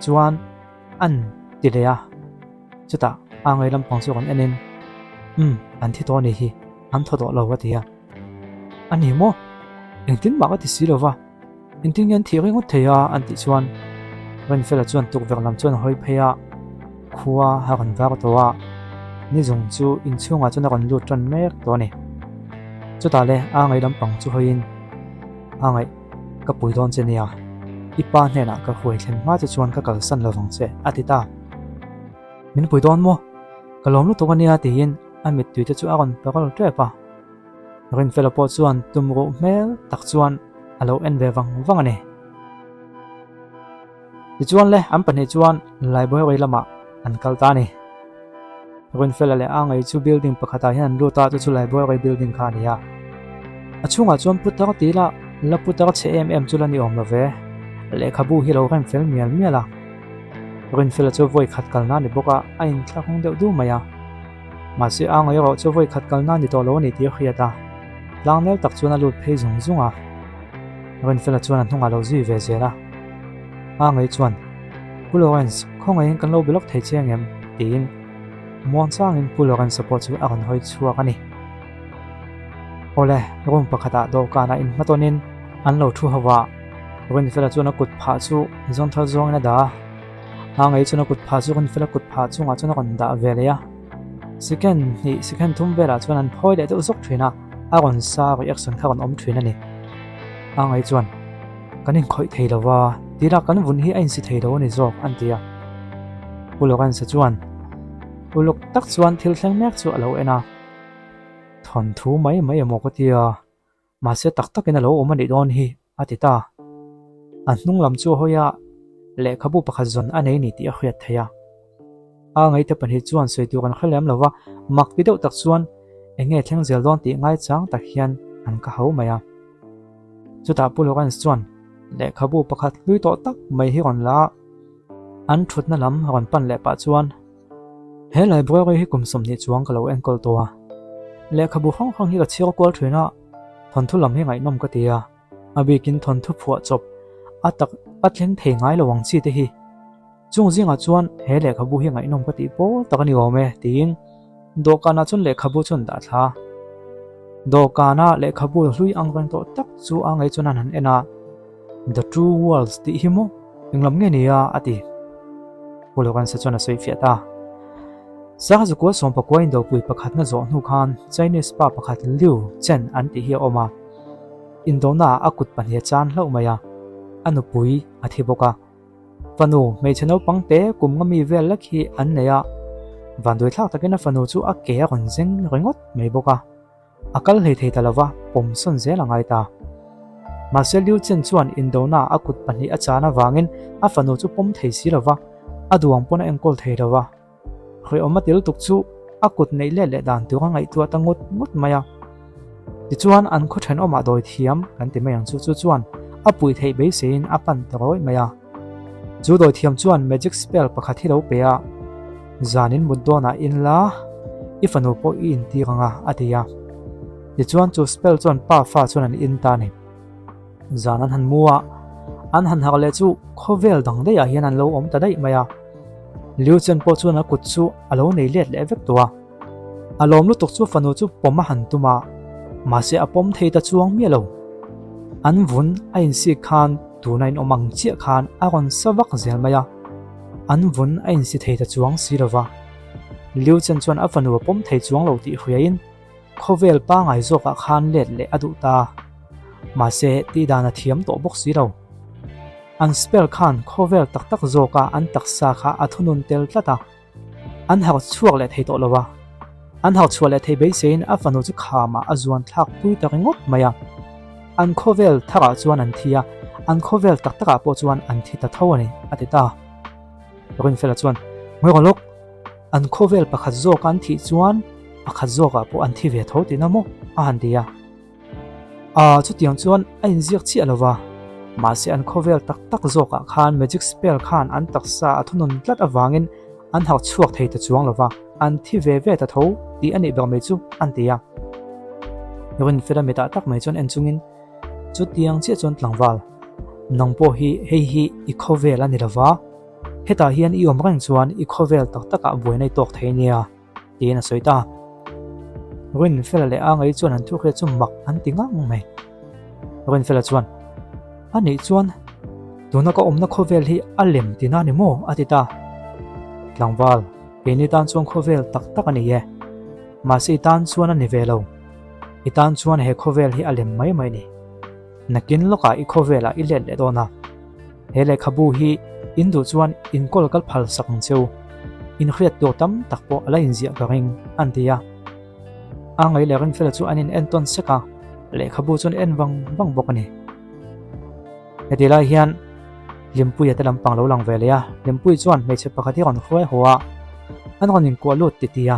[SPEAKER 1] chuan an ti leh a, chutah a ngei lampang chu rawn en in, Umm, an thi tawh a nih hi, an thaw tawh lo a ti a. A ni maw? Engtin mah ka ti si lo va. Engtin nge an thih ringawt thei a? an tih chuan Rinfela chuan tukverh lam chuan a hawi phei a, khua a rawn var tawh a, ni zung chu inchhungah chuan a rawn lut tan mek tawh a ni. Chutah le a ngaih lampang chu hawiin, A ngaih, ka pui dawn che nia, i pa hnenah ka huai thlen hma che chuan ka kalsan lo vang che, a ti ta. Min pui dawn maw? Ka lawm lutuk a nia tiin a mittui te chu a rawn parawl tep a. Rinfela pawh chuan tum ruh hmel tak chuan a lo en ve vang vang a ni. Tichuan le an pahnih chuan library lamah an kal ta a ni. Rinfela leh a ngei chu building pakhatah hian an lut a, chu chu library building kha a ni a. A chhungah chuan putar tih lah la putar chhe em em chu la ni awm lo ve. Lehkhabu hi a lo rem fel mial mial a. Rinfela chu vawi khat kalna a ni bawk a, a inthlahung deuh du mai a. Mahse a ngaih erawh chu vawi khat kalna a ni tawh lo a ni tih a hriat a, tlangnel tak chuan a lut phei zung zung a. Rinfela chuan a hnungah lo zui ve zel a. A ngaih chuan, Pu Lawrence, khawngaihin kan lo be lawk thei che ang em? tiin muangchangin Pu Lawrence-a pawh chu a rawn hawi chhuak a ni. Awle, room pakhatah dawhkanah inhmatawnin an lo thu ho a, Rinfela chuan a kut phah chu zawngthal zawngin a dah a. A ngei chuan a kut phah chu Rinfela kut phah chungah chuan a rawn dah ve leh a. Second hnih, second thum velah chuan an phawi leh deuh zawk thin a, a rawn sa reaction kha rawn awm thin a ni. A ngei chuan, Kan inkhawih thei lo va, tila kan vun hi a insi thei lo a ni zawk, an ti a. Pu Lawrence-a chuan uluk tak chuan thil thleng mek chu a lo en a. Thawnthu mai mai emaw ka ti a, mahse tak takin a lo awm a nih dawn hi, a ti ta. A hnung lam chu a hawi a, lehkhabu pakhat zawn a nei ni tih a hriat theih a. A ngaihte pahnih chuan sawi tur an hre lem lo va, mak ti deuh tak chuan eng nge thleng zel dawn tih ngaichang tak hian an ka hau mai a. Chutah Pu Lawrence chuan lehkhabu pakhat hlui tawh tak mai hi rawn la a, an thutna lam rawn pan leh pah chuan, He library hi kum 20 chuang ka lo enkawl tawh a, lehkhabu hrang hrang hi ka chhiar kual thin a, thawnthu lam hi ngaihnawm ka ti a, a bikin thawnthu phuah chawp a tak a thleng thei ngai lo ang chi te hi. Chung zingah chuan he lehkhabu hi ngaihnawm ka tih pawl tak a ni awm e tiin dawhkanah chuan lehkhabu chuan dah thla. Dawhkana lehkhabu hlui ang reng tawh tak chu a ngei chuan an han en a. The Two Worlds tih hi maw englam nge ni a? a ti. Pu Lawrence chuan a sawi fiah ta. Sangha 19 indopui pakhatna zawh hnu khan Chinese pa pakhat Liu Chen an tih hi a awm a. Indona ah a kut pahnih a chan hlauh mai a, a nupui a thi bawk a. Fanu hmeichhe naupang te kum nga mi vel lek hi an nei a, vanduai thlak takin a fanu chu a ke a rawn zeng ringawt mai bawk a. A kal hlei thei ta lo va, pawm sawn zel a ngai ta. Mahse Liu Chen chuan indona a kut pahnih a chan avangin a fanu chu pawm thei si lo va, a duang pawn a enkawl thei lo va. Hrehawm a ti lutuk chu a kut neih let leh dan tur a ngaihtuah ta ngut ngut mai a. Tichuan an khaw thenawmah dawi thiam kan ti mai ang chu, chu chuan a puih theih beiseiin a pan ta rawih mai a. Chu dawi thiam chuan magic spell pakhat hi lo pe a, Zanin mut dawnah in la, i fanu pawh i intir ang a, a ti a. Tichuan chu spell chuan pa fa chuan an in ta a ni. Zan an han mu a, an han harh leh chu khawvel dang daihah hian an lo awm ta daih mai a. Liu Chen pawh chuan a kut chu a lo nei let leh vek tawh a. A lawm lutuk chu fanu chu pawm a han tum a, mahse a pawm thei ta chuang miah lo. An vun a insik khan tuna inawm ang chiah khan a rawn sa vak zel mai a, an vun a insi thei ta chuang si lo va. Liu Chen chuan a fanu a pawm thei chuang lo tih hriain khawvel pangai zawkah khan let leh a duh ta. Mahse tihdan a thiam tawh bawk si lo. An spell khan khawvel tak tak zawka an taksa kha a thunun tel tlat a. An harh chhuak leh thei tawh lo a, an harh chhuah leh thei beiseiin a fanu chu khamah a zuan thlak pui ta ringawt mai a. An khawvel tharah chuan an thi a, an khawvel tak takah pawh chuan an thi ta tho a ni, a ti ta. Rinfela chuan, Ngawi rawh lawk, an khawvel pakhat zawka an thih chuan pakhat zawkah pawh an thi ve tho tihna maw? a han ti a. Aaa chutiang chuan a inziak chiah lo va, mahse an khawvel tak tak zawkah khan magic spell khan an taksa a thunun tlat avangin an harh chhuak thei ta chuang lo va, an thi ve ve ta tho tih a nih ber mai chu an ti a. Rinfela mitah tak mai chuan en chungin chutiang chiah chuan tlangval, nang pawh hi hei hi i khawvel a ni lo va, hetah hian i awm reng chuan i khawvel tak takah buaina i tawk thei nia. tiin a sawi ta. Rinfela leh Angai chuan an thu hriat chu mak an ti ngang mai. Rinfela chuan, A nih chuan tuna ka awmna khawvel hi a lem tina ni maw? a ti ta. Tlangval, keini tan chuan khawvel tak tak a ni e. Mahse i tan chuan a ni ve lo. I tan chuan he khawvel hi a lem mai mai a ni. Nakin lawkah i khawvelah i let leh dawn a. He lehkhabu hi in duh chuan in kawl kal phal sak ang cheu. In hriat tur tam tak pawh a la inziah ka ring, an ti a. A ngaih leh Rinfela chu an in entawn sek a, lehkhabu chuan en vang vang bawk a ni. Heti lai hian Hlimpuia te lampang lo lang ve leh a, Hlimpui chuan hmeichhe pakhat hi rawn hruai haw a, an rawn inkuah lut ti ti a.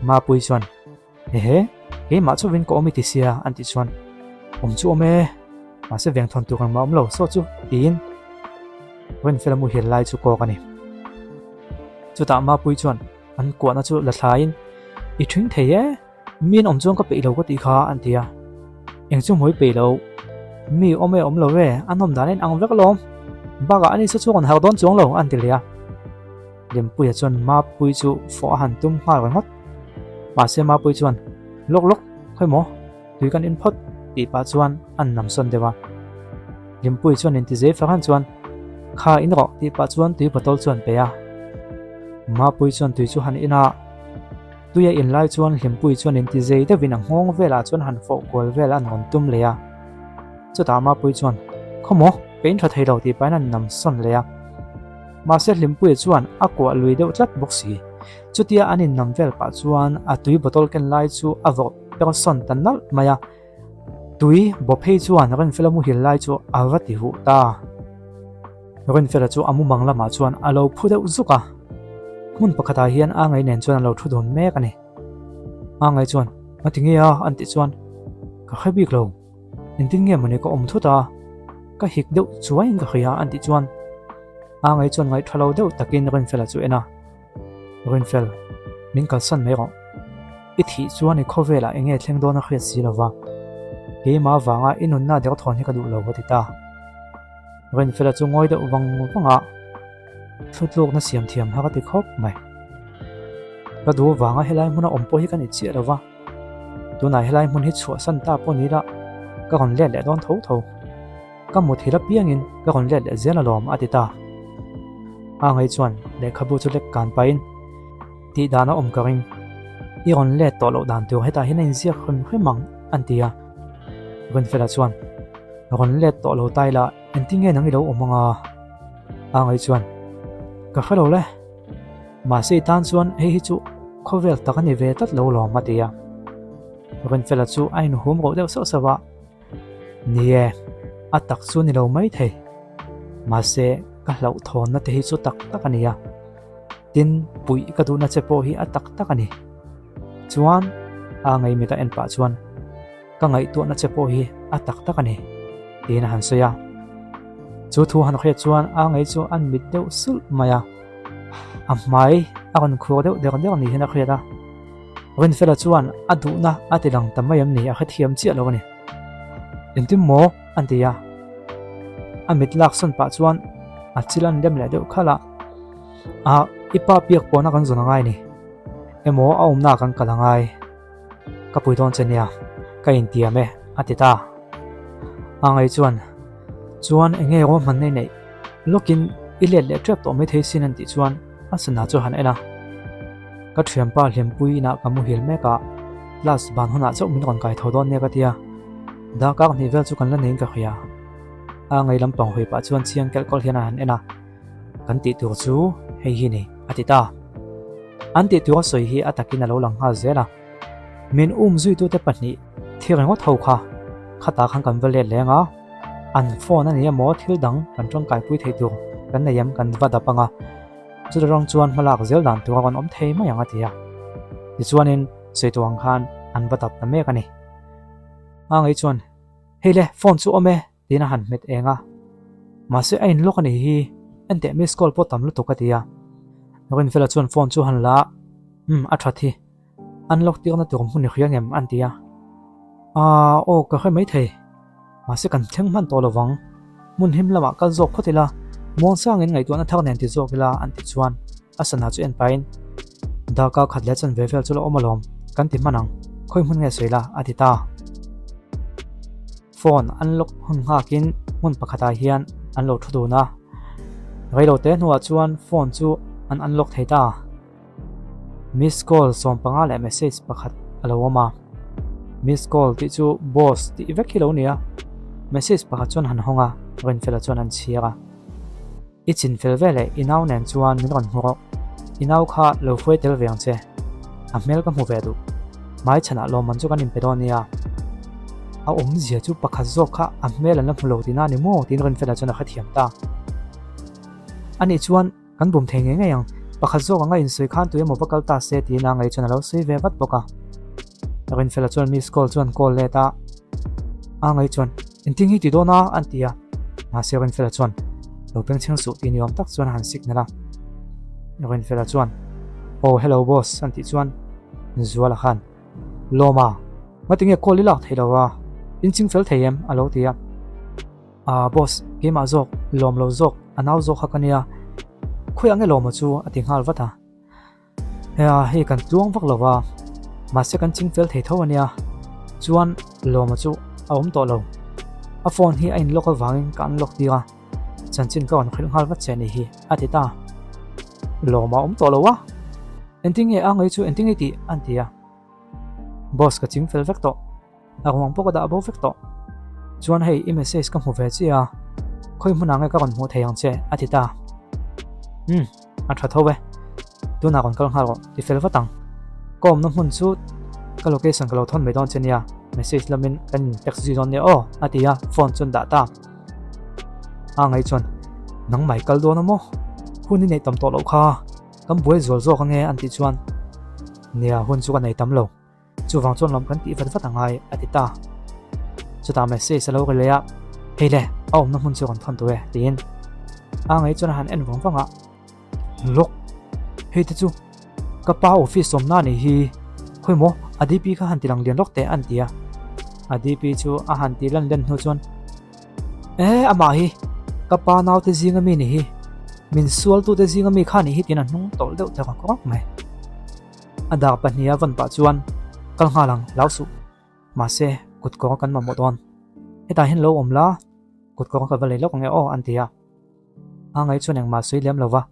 [SPEAKER 1] Mapui chuan. Hehe, keimah chauhin ka awm i ti sia an tih chuan awm chu awm e, mahse vengthawn tur engmah awm lo saw chu tiin Rinfela muhil lai chu kawk a ni. Chutah Mapui chuan an kuahna chu la thlaiin I ṭhing thei e, mi an awm chuan ka peih lo ka tih kha an ti a. Eng chu hmuai peih lo, mi awm e awm lo e, an awm dan a inang vek alawm. Bakah ani saw chu rawn harh dawn chuang lo an ti leh a. Limpuia chuan Mapuii chu fawh a han tum nghal ringawt. Mahse Mapuii chuan, Lawk lawk, khawi maw? Tui kan in phawt tih pah chuan an nam sawn deuh a. Limpuii chuan inti zei fak han chuan, Kha in rawh tih pah chuan tui bottle chu an pe a. Mapuii chuan tui chu han in a. Tui a in lai chuan Hlimpuii chuan inti zei deuhin a nghawng velah chuan han fawh kual vel an rawn tum leh a. Chutah Mapuii chuan, Khaw maw, ka in tha thei lo tih pahin an nam sawn leh a. Mahse Hlimpuii chuan a kuah lui deuh tlat bawk si. Chutia an innam vel pah chuan a tui bottle ken lai chu a vawrh per sawn ta nalh mai a. Tui bawphei chuan Rinfela muhil lai chu a va ti huh ta. Rinfela chu a mumang lamah chuan a lo phu deuh zuk a. Hmun pakhatah hian a ngei nen chuan a lo thu dun mek a ni. A ngei chuan, Ngati nge a? an tih chuan, Ka hre bik lo. Engtin nge mawni ka awm thut a? Ka hik deuh chuaiin ka hria an tih chuan, a ngei chuan ngaih tha lo deuh takin Rinfela chu en a. Rinfel, min kalsan mai rawh. I thih chuan i khawvelah eng nge thleng dawn a hriat si lo va. Keimah avanga i nunna derthawn hi ka duh lo ka ti ta. Rinfela chu ngawi deuh vang vang a, thutlukna siam thiam kha ka ti khawp mai. Ka duh avanga helai hmuna awm pawh hi ka ni chiah lo va, tunah helai hmun hi chhuahsan ta pawh ni la, ka rawn let leh dawn tho tho. Ka mut hil apiangin ka rawn let leh zel alawm a ti ta. A ngei chuan lehkhabu chu lek kan pahin tih dan a awm ka ring. I rawn let tawh loh dan tur hetah hian a inziak hrim hrim ang an ti a. Rinfela chuan rawn let tawh lo ta ila engtin nge nang i lo awm ang a? A ngei chuan ka hre lo le. Mahse i tan chuan hei hi chu khawvel tak a ni ve tlat lo lawm a ti a. Rinfela chu a inhum roh deuh sauh sauh a. Ni e, a tak chu ni lo mai thei. Mahse, ka hlauhthawnna te hi chu tak tak a ni a. Tin, puih ka duhna che pawh hi a tak tak a ni. Chuan, a ngaimit a en pah chuan, ka ngaihtuahna che pawh hi a tak tak a ni, tiin a han sawi a. Chu thu han hriat chuan a ngei chu an mit deuh sulh mai a. A hmai a rawn khuar deuh der der ni hian a hriat a. Rinfela chuan a duhna a ti lang ta mai em ni a hrethiam chiah lo a ni. Engtin maw? an ti a. A mit lak sawn pah chuan a chil an lem leh deuh khalh a. Ah, i pa biak pawhna kan zawn a ngai ni. Emaw a awmna kan kal a ngai. Ka pui dawn che nia, ka intiam e, a ti ta. A ngaih chuan, Chuan eng nge ruahmanna i neih? Lawkin i let leh tep tawh maithei sin an tih chuan a sana chu han en a. Ka thianpa Hlimpui inah ka muhil mek a, class ban hunah chauh min rawn kai tho dawn nia ka ti a. Darkar hnih vel chu kan la neiin ka hria. A ngei lampang hawi pah chuan chiang kelh kawlh hian a han en a, Kan tih tur chu hei hi ni, a ti ta. An tih tur a sawi hi a takin a lo lang nghal zel a. Min um zuitute pahnih thi ringawt ho kha khatah khan kan va let leng a, an phone a ni emaw thil dang kan tawngkaipui theih tur kan nei em kan va dap ang a. Chuta rawng chuan hmalak zel dan tur a rawn awm thei mai ang a ti a. Tichuanin sawitu ang khan an va dap ta mek a ni. A ngei chuan, Hei le, phone chu awm e, tiin a han hmet eng a. Mahse a inlock a nih hi, enteh miss call pawh tam lutuk a ti a. Rinfela chuan phone chu han la a, Umm, a that hi. Unlock tirna tur hmun i hria ngem? an ti a. Aaa, aw ka hre maithei. Mahse kan thleng hman tawh lovang. Hmun him lamah kal zawk phawt ila, muangsangin ngaihtuahna thar nen ti zawk ila an ti chuan a sana chu en pahin Darkar khat leh chanve vel chu la awm alawm, kan ti hman ang, khawi hmun nge sawi la a ti ta. Phone unlock hun nghakin hmun pakhatah hian an lo thu dun a. Reilote hnuah chuan phone chu an unlock thei ta. Miss call 15 leh message pakhat a lo awm a. Miss call tih chu boss tih vek hi lo ni a. Message pakhat chuan han hawng a, Rinfela chuan an chhiar a. I chinfel ve leh i nau nen chuan min rawn hmu rawh. I nau kha lo hruai tel ve ang che. A hmel ka hmu ve duh. Hmai chhanah lawmman chu kan inpe dawn nia. A awmzia chu pakhat zawk kha a hmel an la hmu lo tihna a ni maw? tiin Rinfela chuan a hrethiam ta. Anih chuan. Kan bum thei ngei ngei ang. Pakhat zawk anga insawi khan tui emaw va kal ta se tiin a ngei chuan a lo sawi ve vat bawk a. Rinfela chuan miss call chuan call let a. A ngei chuan engtin hi ti dawn a an ti a. Mahse Rinfela chuan lo peng chheng suh tih ni awm tak chuan a han signal a. Rinfela chuan Aw hello boss an tih chuan Zuala khan Lawma ngatinge call i lak thei lo a, in ching fel thei em a lo ti a. Aaa boss, keimah zawk, Lawm lo zawk, a nau zawk kha ka nia. Khawi ang e Lawma chu a ti nghal vat a. Nia, hei kan tluang vak lo va, mahse kan ching fel thei tho a nia. Chuan Lawma chu a awm tawh lo. A phone hi a in lock avangin ka unlock tir a, chanchin ka rawn hrilh nghal vat che a nih hi, a ti ta. Lawma a awm tawh lo a, engtin nge a ngei chu engtin nge tih a ti a. Boss ka ching fel vek tawh. A ruang pawh ka dah bo vek tawh. Chuan hei i message ka hmu ve chiah a, khawi hmunah nge ka rawn hmuh thei ang che a ti ta. Umm, a tha tho e. Tunah rawn kal nghal rawh, ti fel vat ang. Ka awmna hmun chu ka location ka lo thawn mai dawn che nia, message lamin kan in text zui dawn nia aw a ti a, phone chu an dah ta. A ngaih chuan, Nangmah i kal dawn a maw? Hun i neih tam tawh loh kha, kan buai zual zawk ange an tih chuan, Nia, hun chu ka nei tam lo. Chuvang chuan lawm kan tih vat vat a ngai, a ti ta. Chutah message a lo ri leh a, Hei le, a awmna hmun chu kan thawn tawh e, tiin. A ngei chuan a han en vang vang a, Lawk, hei te chu ka pa office awmna a nih hi, khawi maw a DP kha han ti lang lian lawk teh, an ti a. A DP chu a han ti lan len hnu chuan, E, amah hi ka pa naute zinga mi ni hi, min sualtute zinga mi kha a nih hi tiin a hnung tawlh deuh ta rawk mai. A dar pahniha vawn pah chuan, Kal nghal ang, hlau suh. Mahse, kut kawr kan mamawh dawn. Hetah hian lo awm la, kut kawr ka va lei lawk ang e aw, an ti a. A ngaih chuan engmah sawi lem lo va,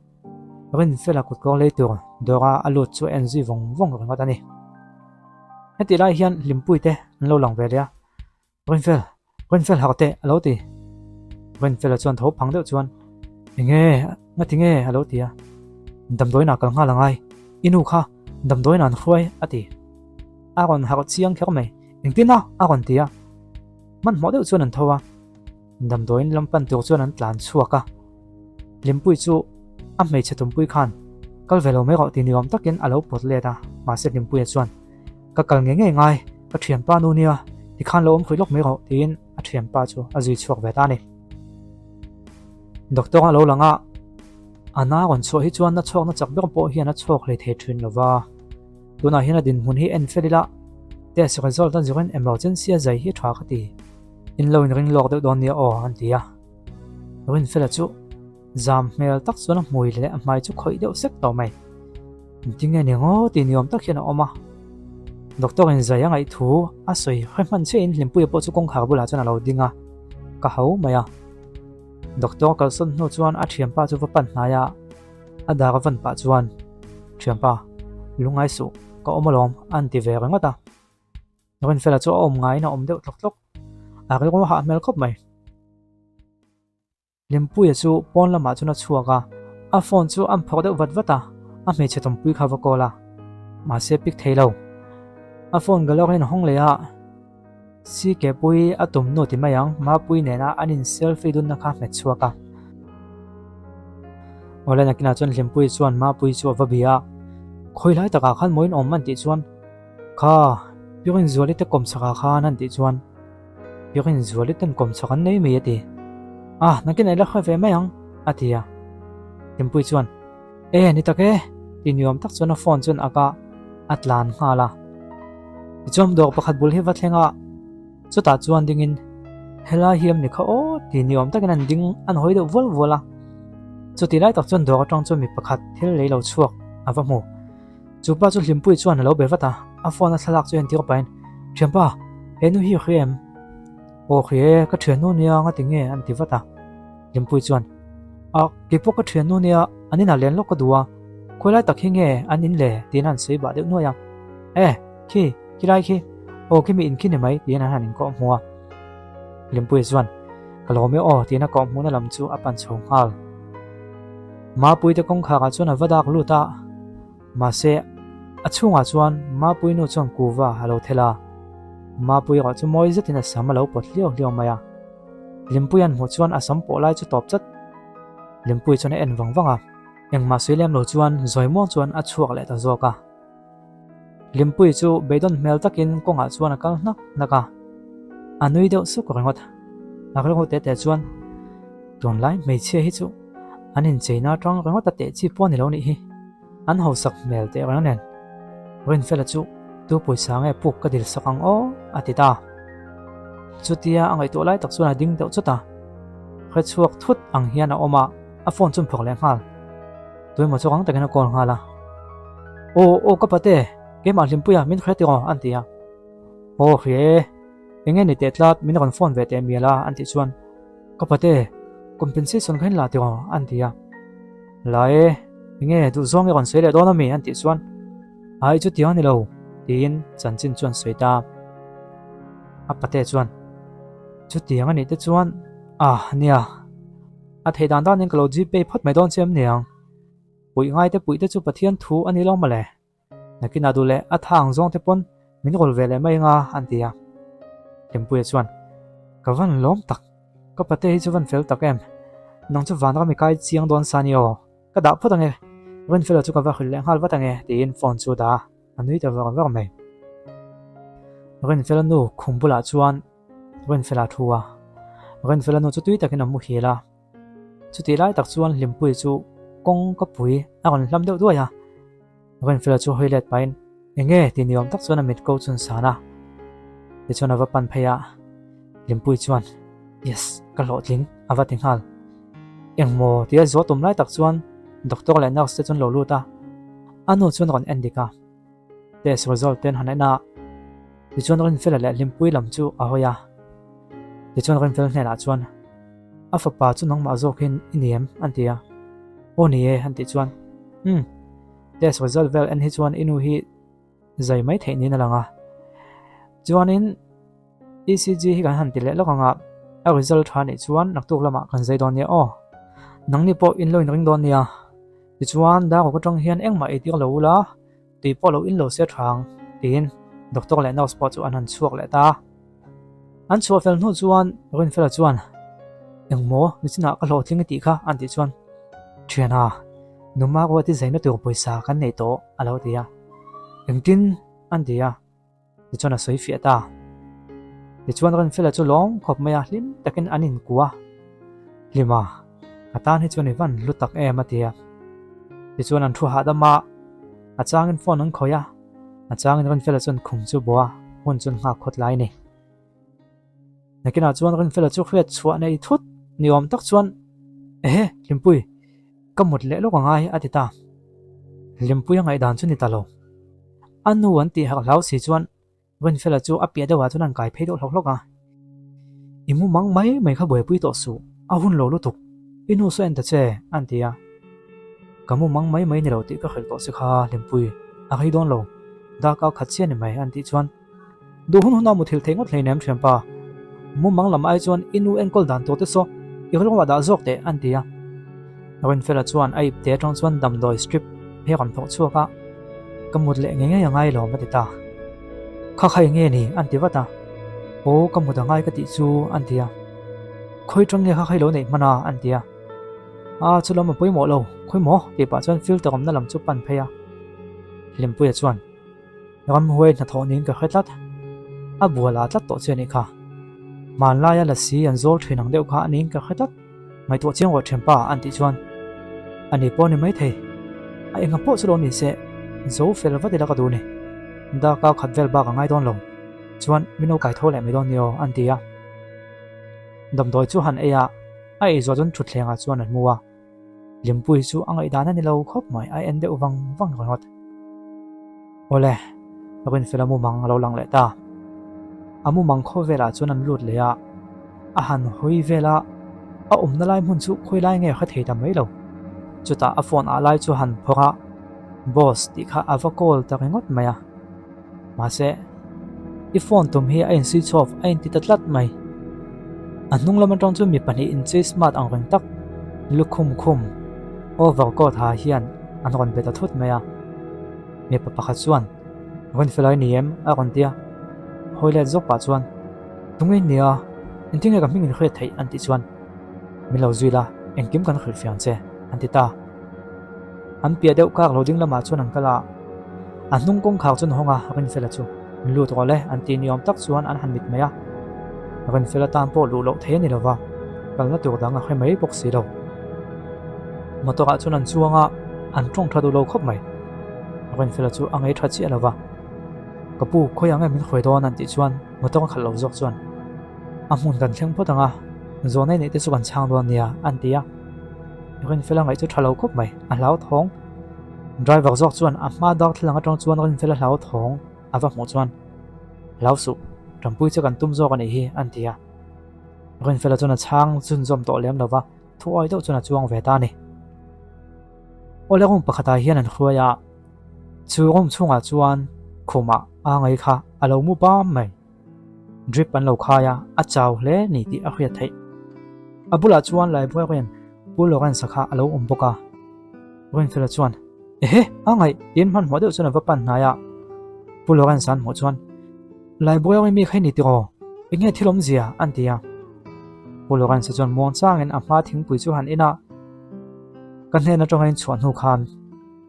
[SPEAKER 1] Rinfela kut kawr lei tur dawra a lut chu a en zui vawng vawng ringawt a ni. Hetih lai hian Hlimpuite an lo lang ve leh a. Rinfel, Rinfel harh teh a lo ti. Rinfela chuan tho phang deuh chuan, Enge, ngati nge a lo ti a. Damdawiinah kal nghal angai, i nu kha damdawiinah an hruai a ti. A rawn harh chiang kher mai, engtin a? a rawn ti a. Hmanhmawh deuh chuan an tho a, damdawiin lam pan tur chuan an tlan chhuak a. Hlimpui chu a hmeichhe tumpui khan kal ve lo mai rawh ti ni awm takin a lo pawt let a, mahse Hlimpuia chuan, Ka kal ngei ngei ngai, ka thianpa nu nia, tikhan lo awm khui lawk mai rawh tiin a thianpa chu a zui chhuak ve ta a ni. Doctor a lo lang a, a na rawn chhuah hi chuan na chhuakna chak ber pawh hian a chhuak hlei thei thin lo va, tunah hian a dinhmun hi en fel ila, test result a zirin emergency a zai hi tha ka ti, in lo inring lawk deuh dawn nia aw an ti a. Rinfela chu zam hmel tak chuan a hmui leh a hmai chu khawih deuh sek tawh mai. Engtin nge ni ngaw tih ni awm tak hian a awm a. Doctor in zai a ngaih thu a sawi hre hman chiah in Hlimpuia pawh chu kawngkhar bulah chuan a lo ding a, ka ho mai a. Doctor kalsawn hnu chuan a thianpa chu va pan hnai a, a dar a vawn pah chuan, Thianpa, lungngai suh, ka awm alawm a an ti ve ringawt a. Rinfela chu a awm ngaiin a awm deuh tlawk tlawk. A rilru hah hmel khawp mai. Hlimpuia chu pawn lamah chuan a chhuak a, a phone chu a phawk deuh vat vat a, a hmeichhe tawmpui kha va call a, mahse pick thei lo. A phone gallery in a hawng leh a, CK pui a tum nu ti mai ang, Mapui nena an in selfie dunna kha hmet chhuak a. Awle nakinah chuan Hlimpuia chuan Mapui chu a va bia a, Khawi lai takah khan maw in awm an tih chuan, Kha, Pirinzuali te kawm chhakah khan an tih chuan, Pirinzuali ten kawm chhak an nei mai a ti. A, nakin ei la hre ve mai ang, a ti a. Hlimpui chuan, E, ni tak e, ti ni awm tak chuan a phone chuan a ka a tlan nghal a. Tichuan dawr pakhat bul hi va thleng a, chutah chuan dingin, Helai hi em ni kha aw, ti ni awm takin an ding an hawi deuh vual vual a. Chuti lai tak chuan dawr atang chuan mi pakhat thil lei lo chhuak a va hmu. Chu pa chu Hlimpuii chuan a lo be vat a, a phone a thlalak chu entir pahin, Thianpa, he nu hi hria em? Aw hria e, ka thiannu nia nga ti nge an ti vat a. Hlimpuii chuan, A, kei pawh ka thiannu nia, an inah len lawk ka duh a, khawi lai tak hi nge an in le? tiin an sawi bah deuh nuai a. E, khi, khi lai khi, aw khi mi in khi ni mai tiin an han inkawh hmu a. Hlimpuii chuan, Ka lawm e aw tiin a kawh hmuhna lam chu a pan chho nghal. Mapuite kawngkhar ah chuan a va dak lut a, mahse a chhungah chuan Mapui nu chuan kuva a lo thel a, Mapui erawh chu mawi zetin a sam a lo pawt hliau hliau mai a. Limpui an hmuh chuan a sam pawh lai chu tawp chat. Limpui chuan a en vang vang a, engmah sawi lem lo chuan zawi muang chuan a chhuak leh ta zawk a. Hlimpuii chu beidawn hmel takin kawngah chuan a kal hnak hnak a, a nui deuh suk ringawt. A rilru teh teh chuan, Tunlai hmeichhia hi chu an incheina atang ringawt a teh chi pawh a ni lo nih hi, an hausak hmel teh reng nen. Rinfela chu tu pawisa nge puk ka dil sak ang aw a ti ta. Chutia a ngaihtuah lai tak chuan a ding deuh chawt a. Hre chhuak thut ang hian a awm a, a phone chu an phawk leh nghal. Tuemaw chu rang takin a call nghal a. Aw, aw ka pate, keimah Hlimpuia min hre tiraw an ti a. Aw hria e, eng nge ni teh tlat min rawn phone ve teh mial a an tih chuan ka pate compensation kha in la tiraw an ti a. La e, eng nge duhzawng i rawn sawi leh dawn ami an tih chuan ai chutiang a ni lo tiin chanchin chuan sawi ta. A pate chuan chutiang a nih te chuan ah nia a theih dan danin ka lo gpay phawt mai dawn che em niang puih ngai te puih te chu Pathian thu a ni lo mawle. Nakinah duh leh a tha ang zawng te pawn min rawl ve leh mai anga an ti a. Hlimpuia chuan, Ka van lawm tak, ka pate hi chu van fel tak em, nang chu vanram i kai chiang dawn sa ni aw, ka dah phawt ange, Rinfela chu ka va hrilh leh nghal vat ange tiin phone chu a dah a, a nui ta var var mai. Rinfela nu khum bulah chuan Rinfela a thu a, Rinfela nu chu tui takin a muhil a. Chutih lai tak chuan Hlimpuia chu kawng ka pui a rawn hlam deuh duai a. Rinfela chu hawi let pahin, Eng nge? tih ni awm tak chuan a mit ko chun san a. Tichuan a va pan phei a, Hlimpuii chuan, Yes, ka hlawhtling, a va ti nghal. Engmaw? tia zuah tum lai tak chuan doctor leh nurse te chuan lo lut a, a nu chuan rawn en dik a. Test result te an han en a, tichuan Rinfela leh Hlimpuii lam chu a hawi a. Tichuan Rinfela hnenah chuan, A fapa chu nangmah zawkin i ni em? an ti a. Aw ni e, an tih chuan, Umm. Test result vel en hi chuan i nu hi zai mai theih niin a lang a. Chuanin ECG hi kan han ti leh lawk ang a, a result tha nih chuan naktuk lamah kan zai dawn nia aw. Nangni pawh in lo inring dawn nia. Tichuan daruk atang hian engmah ei tir lo ula, tui pawh lo in lo se tha ang tiin doctor leh nurse pawh chu an han chhuak leh ta a. An chhuah fel hnu chuan Rinfela chuan, Engmaw nichinah ka hlawhtling i tih kha an tih chuan, Thiana, numa ruati zaina tur pawisa kan nei tawh a lo ti a. Engtin? an ti a. Tichuan a sawi fiah ta. Tichuan Rinfela chu lawm khawp mai a, hlim takin an inkua. Hlima, ka tan hi chuan i van hlu tak em a ti a. Tichuan an thu hahdam a, a changin phone an khawih a. A changin Rinfela chuan khum chu bawh a, hmun chu an nghak khawt lai a ni. Nakinah chuan Rinfela chu hriat chhuah nei thut ni awm tak chuan, Ehe, Hlimpui, ka mut leh lawk angai a ti ta. Hlimpui a ngaihdan chu ni ta lo. A nu an tih harh hlau si chuan Rinfela chu a piah deuhah chuan an kai phei deuh hlawk hlawk a. I mu mang mai mai kha buaipui tawh suh, a hun lo lutuk, i nu saw en ta che, an ti a. Ka mu mang mai mai ni lo tih ka hrilh tawh si kha Hlimpui, a rei dawn lo, darkar khat chiah ni mai, an tih chuan Duh hun huna muthilh theih ngawt hleinem thianpa, mu mang lam ai chuan i nu enkawl dan tur te saw i rilruah dah zawk teh, an ti a. Rinfela chuan a ipte atang chuan damdawi strip hi a rawn phawrh chhuak a. Ka mut leh ngei ngei a ngai lawm a ti ta. Kha kha eng nge ni? an ti vat a. Aw ka mut a ngai ka tih chu an ti a. Khawi tang nge kha kha i lo neih hman a? an ti a. A chu lam a pawimawh lo, khawi maw? tih pah chuan filter awmna lam chu pan phei a. Hlimpuia chuan Ramhuai hnathawh niin ka hre tlat. A bual ah tlat tawh che a nih kha. Hmanlaia lasi an zawl thin ang deuh kha a niin ka hre tlat. Ngaihtuah chiang rawh thianpa an tih chuan a ni pawh a ni maithei. A enga pawh chu lo ni se, zo fel vat ila ka duh ni. Darkar khat vel bak a ngai dawn lo. Chuan min lo kai tho leh mai dawn ni aw an ti a. Damdawi chu han ei a, a ei zawh chuan thutthlengah chuan an mu a. Hlimpui chu a ngaihdan a ni lo khawp mai, a en deuh vang vang ringawt. Awle, Rinfela mumang a lo lang leh ta. A mumang khawvelah chuan an lut leh a, a han hawi vel a, a awmna lai hmun chu khawi lai nge a hre thei ta mai lo. Chutah a phone ah lai chu a han phawrh a, Boss tih kha a va call ta ringawt mai a. Mahse, i phone tum hi a in switch off a inti ta tlat mai. A hnung lam atang chuan mi pahnih inchei smart ang reng tak lukhum khum overcoat ha hian an rawn be ta thut mai a. Mipa pakhat chuan, Rawn fel ai ni em? a rawn ti a. Hawi let zawk pah chuan, Tunge in nia, engtin nge ka hming in hriat theih? an tih chuan, Min lo zui la, engkim kan hrilh fiang che, an ti ta. An piah deuh kar lo ding lamah chuan an kal a, a hnung kawngkhar chu an hawng a, Rinfela chu, Lut rawh le, an tih ni awm tak chuan an han mit mai a. Rinfela tan pawh luh loh thei a ni lo va, kalna tur dang a hre mai bawk si lo. Motor ah chuan an chuang a, an tawng tha duh lo khawp mai. Rinfela chu a ngei tha chiah lo va, Ka pu, khawi ang em min hruai dawn? an tih chuan motor a khalh lo zawk chuan, A hmun kan thleng phawt ang a. Zawnei neih te chu kan chhang dawn nia, an ti a. Rinfela ngaih chu tha lo khawp mai, a hlauthawng. Driver zawk chuan a hma darthlalang atang chuan Rinfela hlauthawng a va hmuh chuan, Hlau suh, tanpui che kan tum zawk a nih hi, an ti a. Rinfela chuan a chhang chhunzawm tawh lem lo va, thuawi deuh chuan a chuang ve ta a ni. Awle room pakhatah hian an hruai a, chu room chhungah chuan khumah a ngai kha a lo mu bam mai. Drip an lo khai a, a chau hle ni tih a hriat theih. A bulah chuan librarian Pu Lawrence-a kha a lo awm bawk a. Rinfela chuan, Ehe, a ngaih tiin hmanhmawh deuh chuan a va pan hnai a. Pu Lawrence-a an hmuh chuan, Library mi kha i ni tiraw? Eng nge thil awmzia? an ti a. Pu Lawrence-a chuan muang changin a hma thingpui chu han in a, Ka hnen atanga in chhuah hnu khan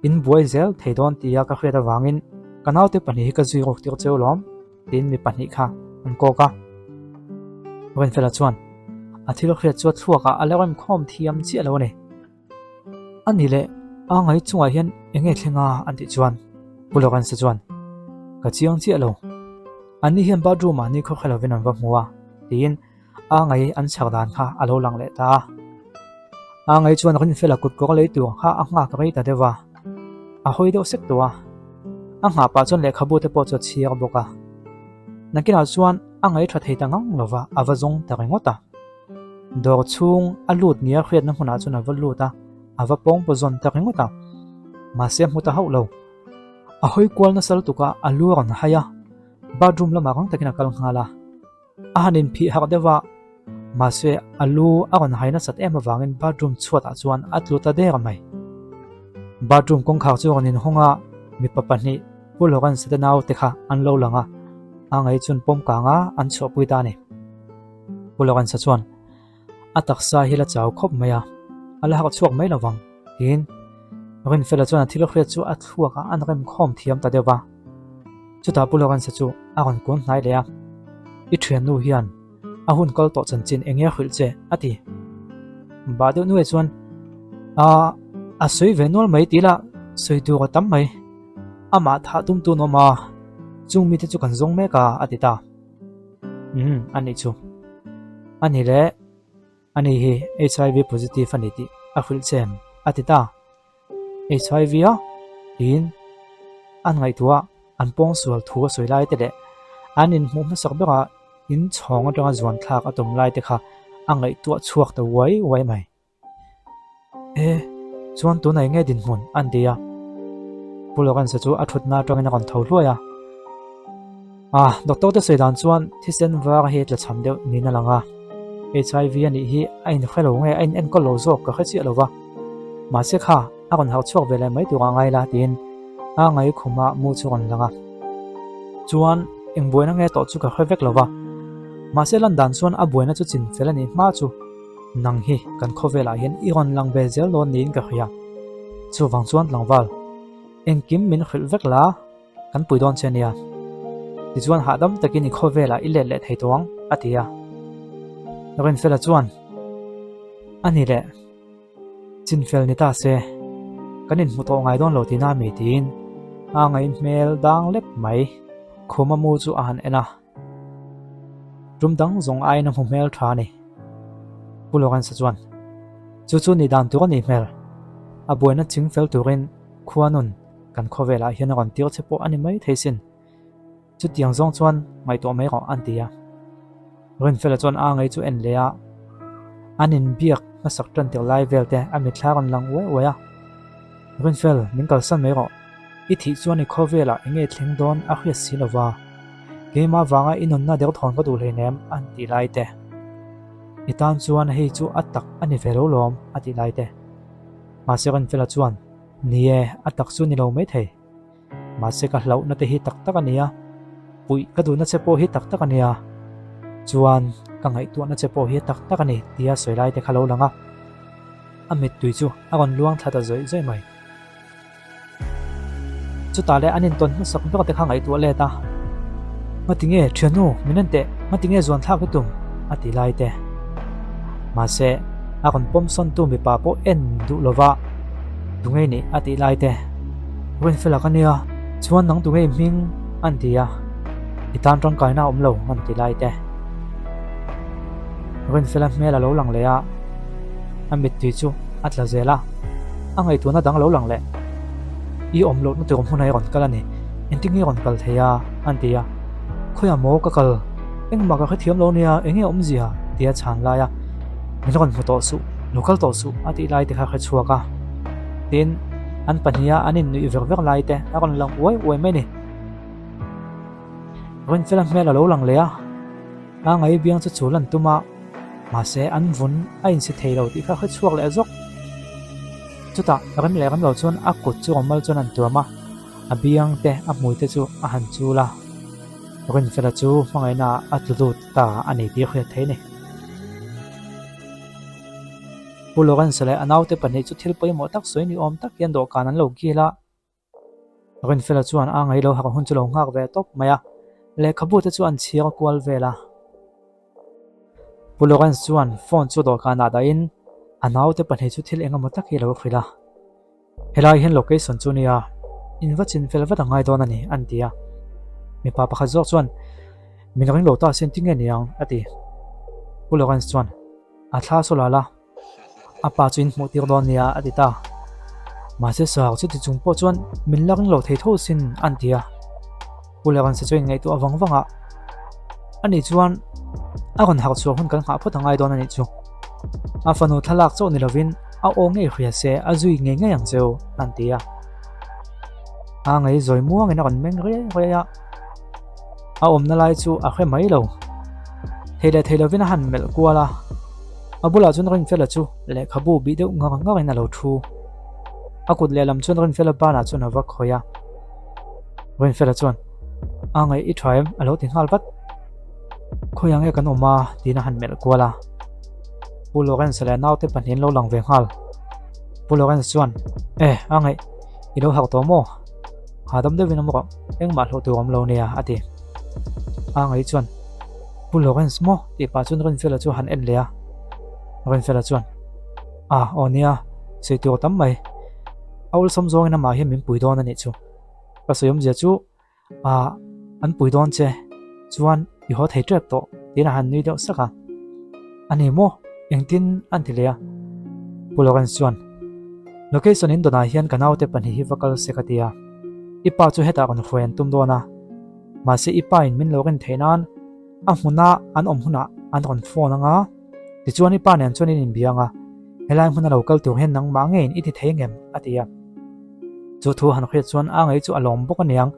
[SPEAKER 1] in buai zel thei dawn tia ka hriat avangin ka naute pahnih hi ka zui rawk tir cheu lawm. Tiin mi pahnih kha an kawk a. Rinfela chuan a thil hriat chu a thluakah a lo remkhawm thiam chiah lo a ni. A ni leh a ngai chungah hian eng nge thleng a an tih chuan Pu Lawrence chuan ka chiang chiah lo. Anni hian bathroom ah ni khaw hre lovin an va hmu a tiin A ngai an chhar dan kha a lo lang leh ta a. A ngai chuan Rinfela kut kawr lei tur kha a nghak rei ta deuh a. A hawi deuh sek tawh a. A nghah pah chuan lehkhabu te pawh chu a chhiar bawk a. Nakinah chuan a ngai tha thei ta ngang lo va, a va zawng ta ringawt a. Dawr chhung a lut nia hriatna hmunah chuan a va lut a, a va pawng paw zawn ta ringawt a. Mahse a hmu ta hauh lo. A hawi kual nasa lutuk a, a lu a rawn hai a. Bathroom lamah rang takin a kal nghal a. A han inphih harh deuh a, mahse a lu a rawn hai nasat em avangin bathroom chhuatah chuan a tlu ta der mai. Bathroom kawngkhar chu a rawn inhawng a, mipa pahnih Pu Lawrence te naute kha an lo lang a, a ngei chuan pawm kang a an chhuahpui ta a ni. Pu Lawrence chuan a taksa hi la chau khawp mai a, a la harh chhuak mai lo vang tiin Rinfela chuan a thil hriat chu a thluak a an remkhawm thiam ta deuh va. Chutah Pu Lawrence chu a rawn kun hnai leh a, I thiannu hian a hun kal tawh chanchin eng nge hrilh che? a ti. Bah deuh nuai chuan, A, a sawi ve nual mai tih lah sawi tur a tam mai. Amah thah tumtu an awm a, chung mite chu kan zawng mek a, a ti ta. Umm, a nih chu. A ni le, ani hi HIV positive a ni tih a hrilh che em? a ti ta. HIV a? tiin an ngaihtuah an pawngsual thu a sawi lai te leh an inhmuh hmasak berah in chhawng atanga zuan thlak a tum lai te kha a ngaihtuah chhuak ta uai uai mai. E, chuan tunah eng nge dinhmun an ti a? Pu Lawrence chu a thutna atangin a rawn tho hluai a. Ah, doctor te sawi dan chuan thisen var hi tla cham deuh niin a lang a. HIV a nih hi a inhre lo nge a in enkawl lo zawk ka hre chiah lo va. Mahse kha a rawn harh chhuak ve leh mai turah ngai la tiin a ngai khuma mu chu rawn lang a. Chuan eng buaina nge tawh chu ka hre vek lo va. Mahse lan dan chuan a buaina chu chin fel a nih hma chu. Nang hi kan khawvelah hian i rawn lang ve zel dawn niin ka hria. Chuvang chuan tlangval, engkim min hrilh vek la, kan pui dawn che nia. Tichuan hahdam takin i khawvelah i let leh thei tawh ang, a ti a. Rinfela chuan, A ni leh, chinfel ni ta se, kan inhmu tawh ngai dawn lo tihna mi tiin a ngaih hmel dang lep mai. Khuma mu chu a han en a. Tum dang zawng aiin a hmu hmel tha a ni. Pu Lawrence chuan, Chu chu ni dan tur a nih hmel. A buaina ching fel turin khuanun kan khawvelah hian a rawn tir che pawh a ni mai thei sin. Chutiang zawng chuan ngaihtuah mai rawh an ti a. Rinfela chuan a ngei chu en leh a, an inbiak hmasak tan tir lai vel te a mitthla rawn lang uai uai a. Rinfel, min kalsan mai rawh. I thih chuan i khawvelah eng nge thleng dawn a hriat si lo va. Keimah vanga i nunna derthawn ka duh hleinem an tih lai te. I tan chuan hei chu a tak a ni ve lo lawm a tih lai te. Mahse Rinfela chuan, Ni e, a tak chu ni lo maithei. Mahse ka hlauhna te hi tak tak a nia, puih ka duhna che pawh hi tak tak a nia, chuan ka ngaihtuahna che pawh hi tak tak a ni tia sawi lai te kha lo lang a, a mittui chu a rawn luang thla ta zawih zawih mai. Chutah leh an intawn hmasak ber te kha ngaihtuah let a, Ngatinge thiannu min en teh, ngatinge zuan thlak i tum? a ti lai te. Mahse a rawn pawm sawntu mipa pawh en duh lova tungei nih a tih lai te. Rinfela ka nia, chuan nang tungei hming an ti a, i tan tangkaina a awm lo an ti lai te. Rinfela hmel a lo lang leh a, a mittui chu a tla zel a, a ngaihtuahna dang lo lang leh. I awm lohna tur hmunah i rawn kal a ni, engtin nge i rawn kal thei a? an ti a. Khawiah maw ka kal? Engmah ka hrethiam lo nia, enge awmzia? tia chhan lai a, Min rawn hmu tawh suh, lo kal tawh suh a tih lai te kha hre chhuak a. Tin, an pahniha an innuih ver ver lai te a rawn lang uai uai mai a ni. Rinfela hmel a lo lang leh a, a ngai biang chu chul an tum a, mahse an vun a insi thei lo tih kha hre chhuak leh zawk. Chutah rem leh rem lo chuan a kut chu awmal chuan an tuam a, a biang te a hmui te chu a han chul a. Rinfela chu hmangaihna ah a tlu lut ta a ni tih hriat theih a ni. Pu Lawrence leh a naute pahnih chu thil pawimawh tak sawi ni awm tak hian dawhkan an lo kil a. Rinfela chuan a ngailo harh hun chu lo nghak ve tawp mai a, lehkhabu te chu an chhiar kual vel a. Pu Lawrence chuan phone chu dawhkanah dahin a naute pahnih chu thil engemaw tak hi a lo hrilh a. Helai hian location chu nia, in va chin fel vat a ngai dawn a ni, an ti a. Mipa pakhat zawk chuan, Min ring lo ta sin tinge niang, a ti. Pu Lawrence chuan, A thla saw la la, a pa chu in hmuh tir dawn nia, a ti ta. Mahse sar chuti chung pawh chuan min la ring lo thei tho sin, an ti a. Pu Lawrence chuan inngaihtuah vang vang a, Ani chuan a rawn harh chhuah hun kan nghah phawt a ngai dawn a nih chu. A fanu thlalak chauh ni lovin a aw ngei hria se a zui ngei ngei ang cheu, an ti a. A ngei zawi muangin a rawn meng riai riai a, a awmna lai chu a hre mai lo. Thei leh thei lovin a han melh kual a, a bulah chuan Rinfela chu lehkhabu bih deuh ngar ngarin a lo thu. A kut lehlam chuan Rinfela banah chuan a va khawih a. Rinfela chuan, A ngaih i tha em? a lo ti nghal vat. Khawiah nge kan awm a? tiin a han melh kual a. Pu Lawrence leh naute pahnih an lo lang ve nghal. Pu Lawrence chuan, E, a ngaih, i lo harh tawh maw? Hahdam deuhin awm rawh, engmah hlawh tur awm lo nia, a ti. A ngaih chuan, Pu Lawrence maw? tih pah chuan Rinfela chu a han en leh a. Rinfela chuan, A, aw nia, sawi tur tam mai. A awlsam zawngin amah hian min pui dawn a nih chu. Ka sawi awmzia chu ah an pui dawn che chuan i haw thei tep tawh tiin a han nui deuh sak a. A ni maw? Engtin an ti leh a? Pu Lawrence chuan Location in dawnah hian ka naute pahnih hi va kal se ka ti a. I pa chu hetah rawn hruai an tum dawn a. Mahse i pa in min lo rin theih nan A hmuna an awm hunah an rawn phone ang a, tichuan i pa nen chuan in inbia ang a, helai hmuna lo kal tur hian nangmah ngeiin i ti thei ngem? a ti a. Chu thu han hriat chuan a ngei chu a lawm bawk aniang,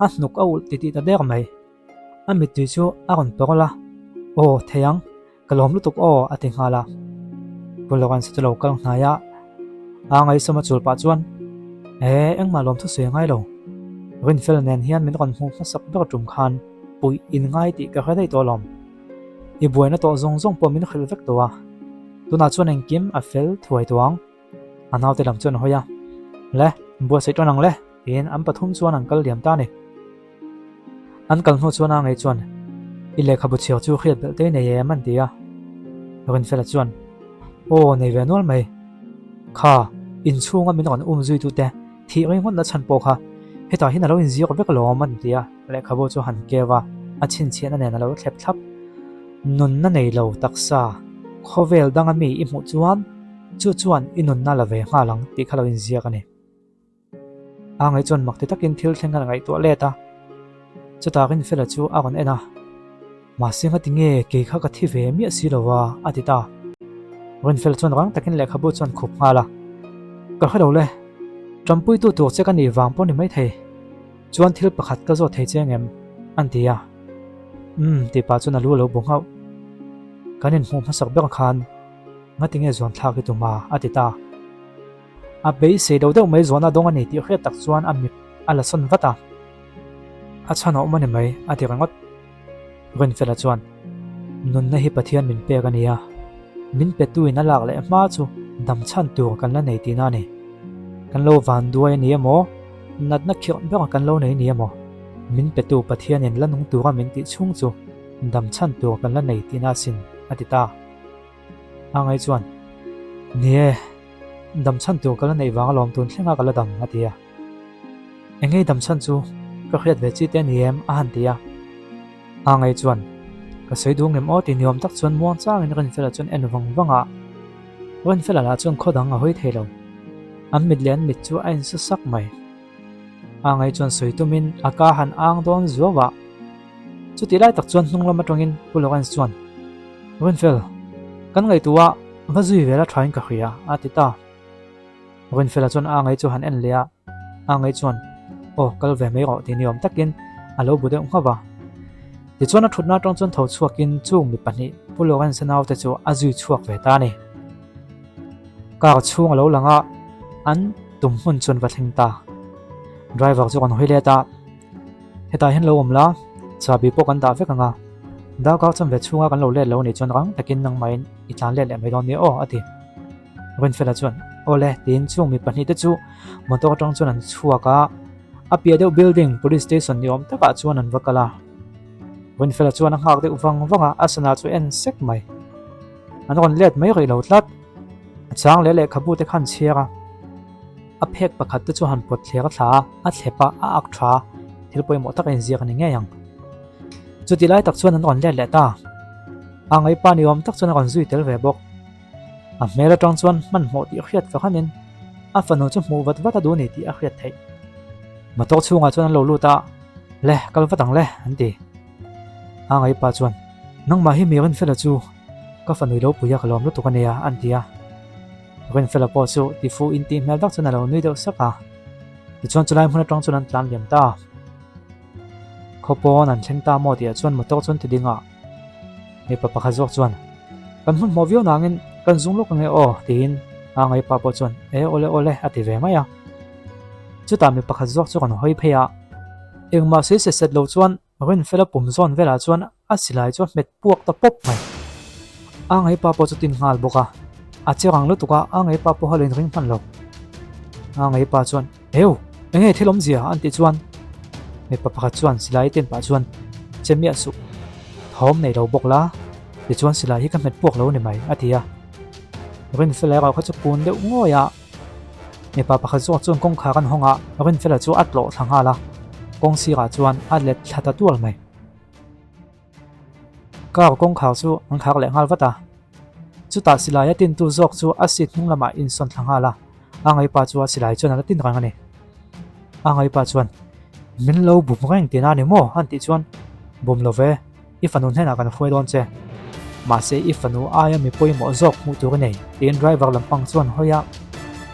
[SPEAKER 1] a hnuk a ulh titih ta der mai. A mittui chu a rawn tawrh a, Aw, thei ang, ka lawm lutuk aw, a ti nghal a. Pu Lawrence chu lo kal hnai a, a ngaihsawm a chul pah chuan, E, engmah lawm thusawi a ngai lo. Rinfel nen hian min rawn hmuh hmasak ber tum khan puih in ngai tih ka hre daih tawh alawm. I buaina tawh zawng zawng pawh min hrilh vek tawh a, tunah chuan engkim a fel thuai tawh ang. A naute lam chuan a hawi a, Le, buatsaih ṭan ang le, tiin an pathum chuan an kal liam ta a ni. An kal hnu chuan a ngei chuan, I lehkhabu chhiar chu hriat belh te i nei em? an ti a. Rinfela chuan, Aw, nei ve nual mai. Kha, inchhunga min rawn um zuitute thih ringawt na chhan pawh kha hetah hian a lo inziak vek alawm, an ti a. Lehkhabu chu han keu a, a chhinchhiahna nen a lo thlep thlap. Nunna nei lo taksa, khawvel danga mi i hmuh chuan chu chuan i nunna la ve nghal ang tih kha lo inziak a ni. A ngaih chuan mak ti takin thil thleng a ngaihtuah let a, chutah Rinfela chu a rawn en a, Mahse ngati nge kei kha ka thi ve miah si lo a, a ti ta. Rinfela chuan rang takin lehkhabu chuan khup nghal a, Ka hre lo le, ṭampuitu tur che ka nih vang pawh ni maithei. Chuan thil pakhat ka zawt thei che ngem? an ti a. Umm tih pah chuan a lu a lo bu nghauh. Kan inhmuh hmasak ber khan ngati nge zuan thlak i tum a? a ti ta. A beisei lo deuh mai zuan a dawng a ni tih hriat tak chuan a mit a la sawn vat a. A chhan a awm a ni mai a ti ringawt. Rinfela chuan, Nunna hi Pathian min pek a ni a, min petuin a lak leh hma chu dam chhan tur kan la nei tihna a ni. Kan lo van duai a ni emaw, natna khirh ber kan lo nei ni emaw, min petu Pathianin la nung tura min tih chhung chu dam chhan tur kan la nei tihna asin, a ti ta. A ngai chuan, Ni e, dam chhan tur ka la neih vang alawm tun thlenga ka la dam, a ti a. Eng ngei dam chhan chu ka hriat ve chi te a ni em? a han ti a. A ngai chuan, Ka. Ka sawi duh ngem aw ti niawm tak chuan muang changin Rinfela chuan en vang vang a. Rinfela lah chuan khaw dang a hawi thei lo. An mit leh an mit chu a insa sak mai. A ngaih chuan sawi tumin a ka han ang dawn zuau a. Chutih lai tak chuan hnung lam atangin Pu Lawrence chuan, Rinfel, kan ngaihtuah va zui vel a thain ka hria, a ti ta. Rinfela chuan a ngaih chu han en leh a, a ngaih chuan, Aw, kal ve mai rawh ti ni awm takin a lo bu deuh nghauh a. Tichuan a thutna atang chuan tho chhuakin chung mi pahnih Pu Lawrence-a naute chu a zui chhuak ve ta a ni. Car chhung a lo lang a, an tum hmun chuan va thleng ta. Driver chu kan hawi let a, Hetah hian lo awm la, chahbi pawh kan dah vek ang a, darkar chanve chhunga kan lo let lo nih chuan rang takin nangmahin i tlan let leh mai dawn nia aw, a ti. Rinfela chuan, Aw le, tiin chung mi pahnihte chu motor atang chuan an chhuak a, a piah deuh building, police station ni awm takah chuan an va kal a. Rinfela chuan a nghak deuh vang vang a, a sana chu en sek mai. An rawn let mai rih lo tlat. A chang leh lehkhabu te kha an chhiar a, a phek pakhat te chu han pawt thler a thla a, a thlep a, a ak tha a, thil pawimawh tak a inziak a ni ngei ang. Chuti lai tak chuan an rawn let leh ta. A ngaipa ni awm tak chuan a rawn zui tel ve bawk. A hmel atang chuan hmanhmawh tih a hriat fahranin a fanu chu hmuh vat vat a duh a ni tih a hriat theih. Motor chhungah chuan an lo lut a, Le, kal vat ang le, an ti. A ngaipa chuan, Nangmah hi mi Rinfela chu ka fanu i lo pui a ka lawm lutuk a nia, an ti a. Rinfela pawh chu tifuh intih hmel tak chuan a lo nui deuh sak a. Tichuan chulai hmun atang chuan an tlan liam ta. Khaw pawn an thleng ta maw tihah chuan motor chuan ti ding a. Mipa pakhat zawk chuan, Kan hmanhmawh viau nangin kan zung lawk ange aw, tiin a ngaipa pawh chuan, E awle awle, a ti ve mai a. Chutah mi pakhat zawk chu kan hawi phei a, engmah sawi set set lo chuan Rinfela pum zawn velah chuan a silai chu a hmet puak ta pawp mai. A ngaipa pawh chu tin nghal bawk a, a che rang lutuk a, a ngaipa pawh a lo inring hman lo. A ngaipa chuan, Eu! Enge thil awmzia? an tih chuan mipa pakhat chuan silai ten pah chuan che miah suh, thawm nei lo bawk la, tichuan silai hi ka hmet puak lo ni mai, a ti a. Rinfela erawh kha chu kun deuh ngawi a, mipa pakhat zawk chuan kawngkhar an hawng a, Rinfela chu a tlawh thla nghal a, kawng sirah chuan a let thla ta tual mai. Car kawngkhar chu an khar leh nghal vat a, chutah silai a tintu zawk chu a seat hnung lamah insawn thla nghal a, a ngaipa chu a silai chuan a la tin reng a ni. A ngaipa chuan, Min lo bum reng tihna a ni maw? an tih chuan, Bum lo ve, i fanu hnenah kan hruai dawn che. Mahse i fanu aia mi pawimawh zawk hmuh tur i nei, tiin driver lampang chuan hawi a,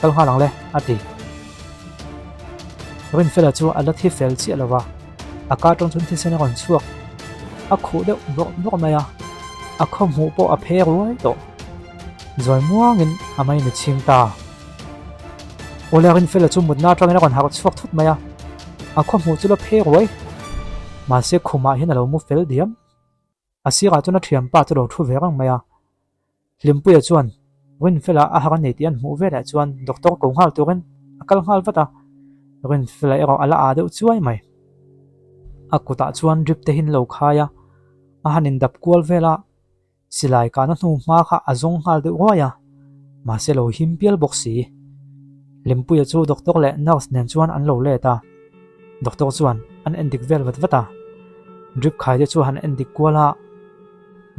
[SPEAKER 1] Kal nghal ang le, a ti. Rinfela chu a la thi fel chiah lo va, a ka tawng chuan thisen a rawn chhuak a khuh deuh bawrh bawrh mai a, a khaw hmuh pawh a phe ruai tawh. Zawi muangin a mai mi chhing ta. Awle Rinfela chu mutna atangin a rawn harh chhuak thut mai a, a khaw hmuh chu la phe ruai. Mahse khumah hian a lo mu fel diam. A sirah chuan a thianpa chu a lo thu ve reng mai a. Hlimpuia chuan Rinfela a har a nei tih an hmuh velah chuan doctor ko nghal turin a kal nghal vat a, Rinfela erawh a la aa deuh chuai mai. A kutah chuan drip te hi an lo khai a, a han indap kual vel a, silai kahna hnu hma kha a zawng nghal deuh ruai a, mahse lo him pial bawk si. Hlimpuia chu doctor leh nurse nen chuan an lo let a, doctor chuan an endik vel vat vat a, drip khai te chu a han endik kual a,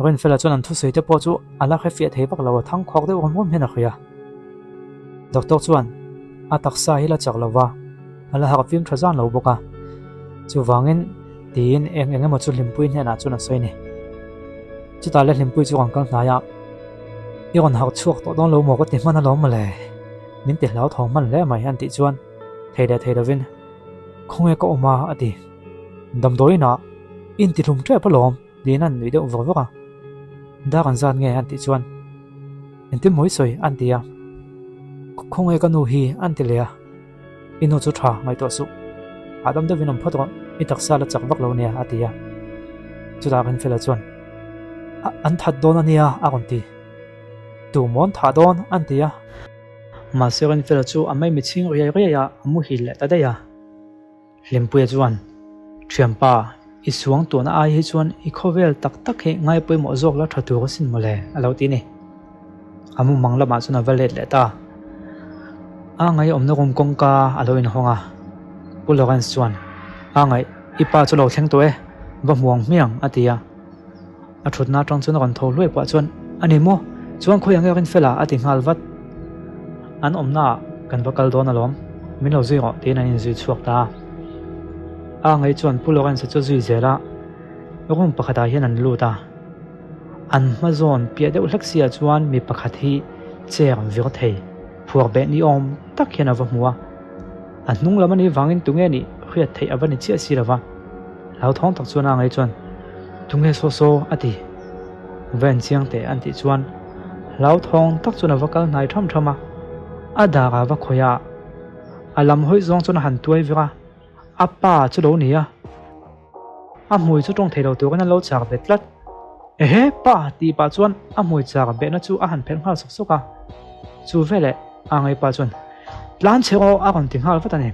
[SPEAKER 1] Rinfela chuan an thusawi te pawh chu a la hrefiah thei vak lo, a thang khawk deuh rum rum hian a hria. Doctor chuan a taksa hi la chak lo va, a la harh fim tha zan lo bawk a. Chuvangin tiin eng eng emaw chu Hlimpui hnenah chuan a sawi a ni. Chutah le Hlimpui chu rawn kal hnai a, I rawn harh chhuak tawh dawn lo maw ka ti hman alawm mawle, min ti hlauthawng hman hle mai an tih chuan thei leh thei lovin khawnge ka awm a a ti. Damdawiinah i intihlum tep alawm. Tiin an nuih deuh vawk vawk a, Dar an zat nge an tih chuan engtin mawi sawi an ti a, Khawnge ka nu hi an ti leh a, I nu chu tha ngaihtuah suh, hahdam deuhin awm phawt rawh, i taksa la chak vak lo nia a ti a, chutah Rinfela chuan An that dawn a nia a rawn ti, Tu maw an thah dawn an ti a, mahse Rinfela chu a maimi chhing riai riai a, a muhil leh ta daih a. Hlimpuia chuan, Thianpa, i suang tuahna ai hi chuan i khawvel tak tak hi ngai pawimawh zawk la tha tur asin mawle, a lo ti a ni. A mumang lamah chuan a va let leh ta. A ngaihawmna room kawngka a lo inhawng a. Pu Lawrence chuan, A ngaih, i pa chu lo thleng tawh e, va hmuang hmiang, a ti a. A thutna atang chuan a rawn tho hluai pah chuan, A ni maw? Chuan khawi ang e Rinfela a ti nghal vat. An awmnaah kan va kal dawn alawm, min lo zui rawh tiin an inzui chhuak ta a. A ngei chuan Pu Lawrence-a chu zui zel a, room pakhatah hian an lut a. An hma zawn piah deuh hlek si ah chuan mi pakhat hi chair vir thei, phuar beh ni awm tak hian a va hmu a. A hnung lam a nih vangin tunge nih hriat theih a va ni chiah si lova. Hlauthawng tak chuan a ngei chuan, Tunge saw saw? a ti. Va en chiang teh an tih chuan hlauthawng tak chuan a va kal hnai tham tham a. A dar a va khawih a, a lam hawi zawng chuan a han tuai vir a, a pa chu lo ni a. A hmui chu tawng thei lo turin a lo chak bet tlat. Ehe, pa! tih pah chuan a hmui chak behna chu a han phelh nghal sawk sawk a. Chu veleh a ngei pa chuan, Tlan chhe aw! a rawn ti nghal vat a ni.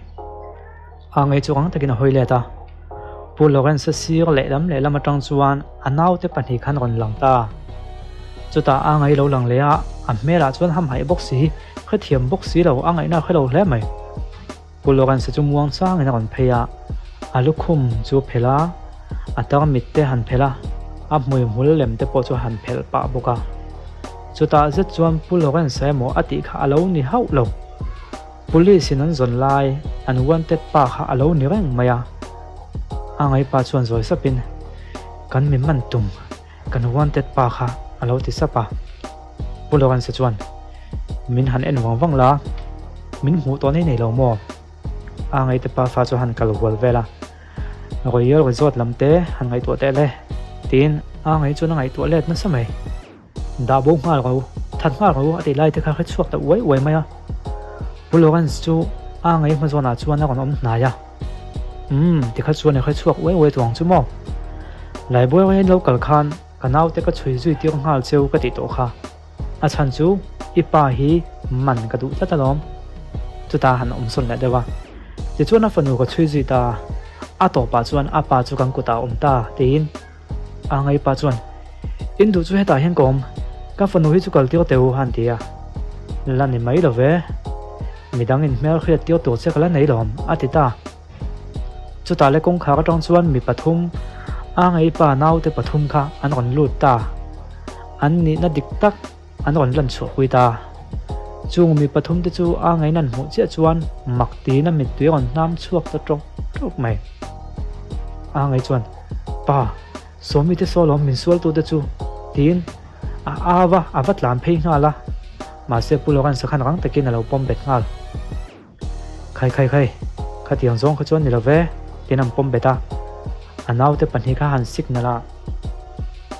[SPEAKER 1] A ngei chu rang takin a hawi let a. Pu Lawrence-a sir lehlam lehlam atang chuan a naute pahnih khan rawn lang ta. Chutah a ngei lo lang leh a, a hmelah chuan hamhaih bawk si, hrethiam bawk si lo, a ngaihna a hre lo hle mai. Pu Lawrence chu muang changin a rawn phei a, a lukhum chu a phelh a, a tarmit te han phelh a, a hmuihmul lem te pawh chu a han phelh pah bawk a. Chutah zet chuan Pu Lawrence emaw a tih kha a lo ni hauh lo. Police in an zawn lai an wanted pa kha a lo ni reng mai a. A ngaihpa chuan zawi sapin, Kan mi man tum, kan wanted pa kha a lo ti sap a. Pu Lawrence chuan, Min han en vang vang la, min hmuh tawh nei nei lo maw? A ngaihte pa fa chu han kal hual vel a, Royal Resort lam te han ngaihtuah teh le, tiin a ngaih chuan a ngaihtuah let nasa mai. Dah bo nghal ro, that nghal ro a tih lai te kha hre chhuak ta uai uai mai a. Pu Lawrence chu a ngaih hma zawnah chuan a rawn awm hnai a, Umm, tikha chuan i hre chhuak uai uai tawh ang chu maw? Laibuai lo kal khan Ka naute ka chhui zui tir nghal cheu ka tih tawh kha. A chhan chu i pa hi man ka duh tlat alawm. Chutah han awm sawn leh deuh a. Tichuan a fanu ka chhui zui ta a, a tawpah chuan a pa chu kan kutah a awm ta tiin a ngai pa chuan In duh chu hetah hian ka awm, ka fanu hi chu kal tir teh u a han ti a. La ni mai lo ve, midang in hmel hriat tir tur che ka la nei lawm a ti ta. Chutah le kawngkhar atang chuan mi pathum, a ngeipa naute pathum kha an rawn lut ta. An nihna dik tak an rawn lan chhuah pui ta. Chung mi pathum te chu a ngeiin an hmuh chiah chuan mak tiin a mittui a rawn hnam chhuak ta tawk tawk mai. A ngei chuan, Pa, Sawmi te saw lawm min sualtu te chu, tiin a au a, a va tlan phei nghal a. Mahse Pu Lawrence-a khan rang takin a lo pawm bet nghal. Khai khai khai, khatiang zawng kha chuan ni lo ve, tiin an pawm bet a. A naute pahnih kha han signal a,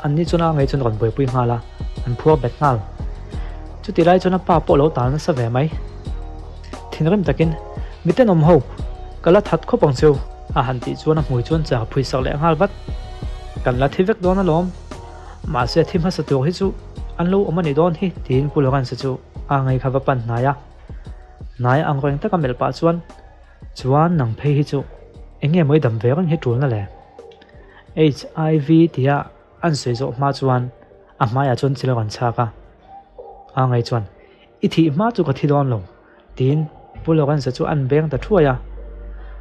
[SPEAKER 1] anni chuan a ngei chuan rawn buaipui nghal a, an phuar bet nghal. Chutih lai chuan a pa pawh lo tal nasa ve mai. Thinrim takin, Mi tenawm ho, ka la that khawp ang cheu, a han tih chuan a hmui chuan char phui sak leh nghal vat. Kan la thi vek dawn alawm, mahse thi hmasa tur hi chu an lo awm a nih dawn hi, tiin Pu Lawrence chu a ngei kha va pan hnai a. Hnai ang reng taka melh pah chuan, Chuan nang phei hi chu eng nge mawi dam ve reng hi tulna le? HIV tia an sawi zawh hma chuan a hmaiah chuan chil a rawn chhak a. A ngei chuan, I thih hma chu ka thi dawn lo, tiin Pu Lawrence-a chu an beng ta thuai a.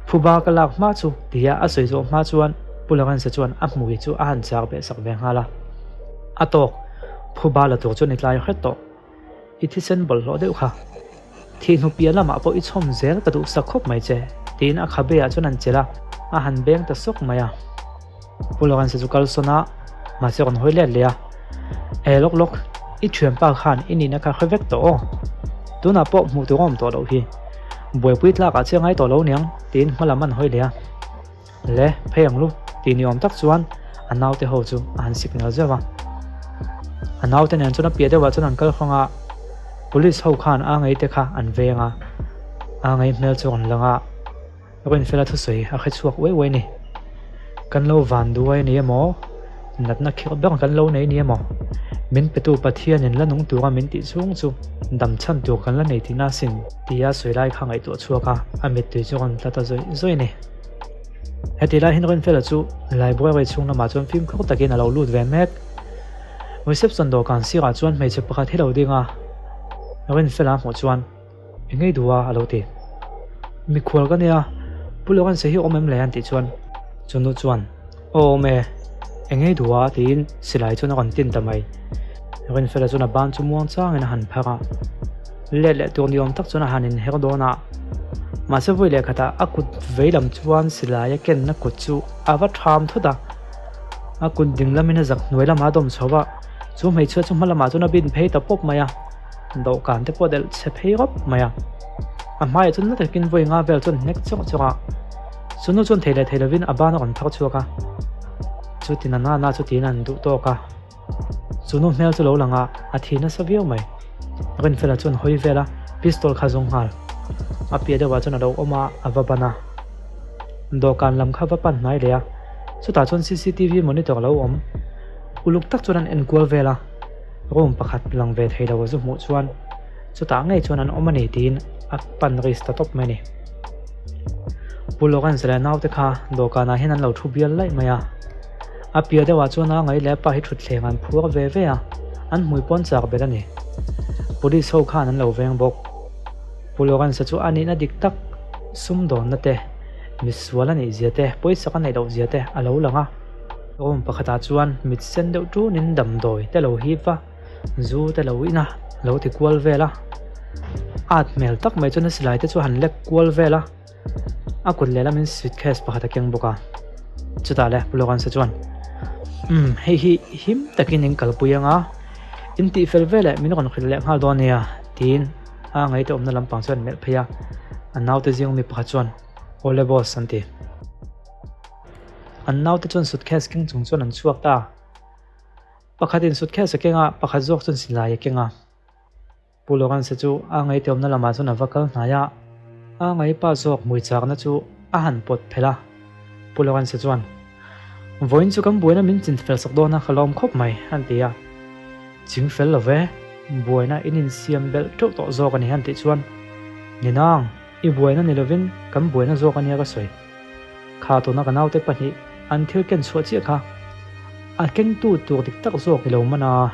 [SPEAKER 1] Phuba ka lak hma chu tia a sawi zawh hma chuan Pu Lawrence-a chuan a hmui chu a han char beh sak ve nghal a. A tawk, phuba la tur chuan i tlai hret tawh. I thisen bawlhhlawh deuh kha. Thihnu piah lamah pawh i chhawm zel ka duhsak khawp mai che, tiin a khabe ah chuan an chelh a, a han beng ta sawk mai a. Pu Lawrence chu kal sawn a, mahse rawn hawi let leh a, E lawk lawk, i thianpa khan i nihna kha hre vek tawh aw. Tunah pawh hmuh tur a awm tawh loh hi. Buaipui tlakah che ngai tawh lo niang, tiin hma lam an hawi leh a. Le, phei ang lu, tih ni awm tak chuan a naute ho chu a han signal zeuh a. A naute nen chuan a piah deuhah chuan an kal hawng a, police ho khan a ngei te kha an veng a, a ngei hmel chu rawn lang a, Rinfela thusawi a hre chhuak uai uai a ni. Kan lo van duai a ni emaw, natna khirh ber kan lo nei a ni emaw, min petu Pathianin la nung tura min tih chhung chu dam chhan tur kan la nei tihna asin tia sawi lai kha ngaihtuah chhuak a, a mittui chu rawn tla ta zawih zawih a ni. Heti lai hian Rinfela chu library chhung lamah chuan fimkhur takin a lo lut ve mek. Reception dawhkan sirah chuan hmeichhe pakhat hi lo ding a, Rinfela a hmuh chuan, Eng ngei duh a? a lo ti. Mikhual ka nia, Pu Lawrence hi awm em le? an tih chuan chunu chuan, Aw awm e. Eng ei duh a? tiin silai chuan a rawn tin ta mai. Rinfela chuan a ban chu muang changin a han phar a. Let leh tur ni awm tak chuan a han inher dawn a. Mahse vawi leh khatah a kut vei lam chuan silai a kenna kut chu a va ṭham thut a. A kut ding lamin a zak hnuai lamah a dawm chho a, chu hmeichhia chu hma lamah chuan a bin phei ta pawp mai a. Dawhkan te pawh delh chhe phei rawp mai a. A hmaiah chuan na takin vawi nga vel chuan hnek chawk chawk a. Chu nu chuan thei leh thei lovin a ban a rawn phar chhuak a. Chutin a nana chu tiin an duh tawk a. Chu nu hmel chu lo lang a, a thi nasa viau mai. Rinfela chuan hawi vel a, pistol kha zawng nghal. A piah deuhah chuan a lo awm a, a va ban a. Dawhkan lam kha va pan hnai leh a, chutah chuan cctv monitor a lo awm. Uluk tak chuan an enkual vel a, room pakhat lang ve thei lo a zu hmuh chuan chutah ngei chuan an awm a ni tiin a pan risk ta tawp mai a ni. Pu Lawrence leh naute kha dawhkanah hian an lo thu bial laih mai a. A piah deuhah chuan a ngaih leh a pa hi thutthleng an phuar ve ve a, an hmui pawn chak bet a ni. Police ho khan an lo veng bawk. Pu Lawrence-a chu a nihna dik tak, sumdawnna te, misual a nih zia te, pawisa ka neih loh zia te a lo lang a. Room pakhatah chuan mit sen deuh tunin damdawi te lo hip a, zu te lo in a, lo ti kual vel a. At hmel tak mai chuan a silai te chu a han lek kual vel a. A kut lehlam in suitcase pakhat a keng bawk a, chutah le Pu Lawrence chuan Umm hei hi him takin in kalpui anga in tih fel veleh min rawn hrilh leh nghal dawn nia tiin a ngaihtuah awmna lampang chuan melh phei a, a naute zing mi pakhat chuan Aw le boss an ti. An naute chuan suitcase keng chung chuan an chhuak ta a, pakhatin suitcase a keng a, pakhat zawk chuan silai a keng a. Pu Lawrence chu a ngaihtuahna lamah chuan a va kal hnai a, a ngaihpa zawk hmui chakna chu a han pawt phelh a. Pu Lawrence chuan, Vawiin chu kan buaina min chin fel sak dawn a, ka lawm khawp mai, a ti a. Ching fel lo ve, buaina in insiam belh teuh tawh zawk a ni, a tih chuan, Ni nang, i buaina ni lovin kan buaina zawk a nia ka sawi. Kha tuna ka naute pahnih an thil ken chhuah chiah kha a kengtu tur dik tak zawk i lo man a.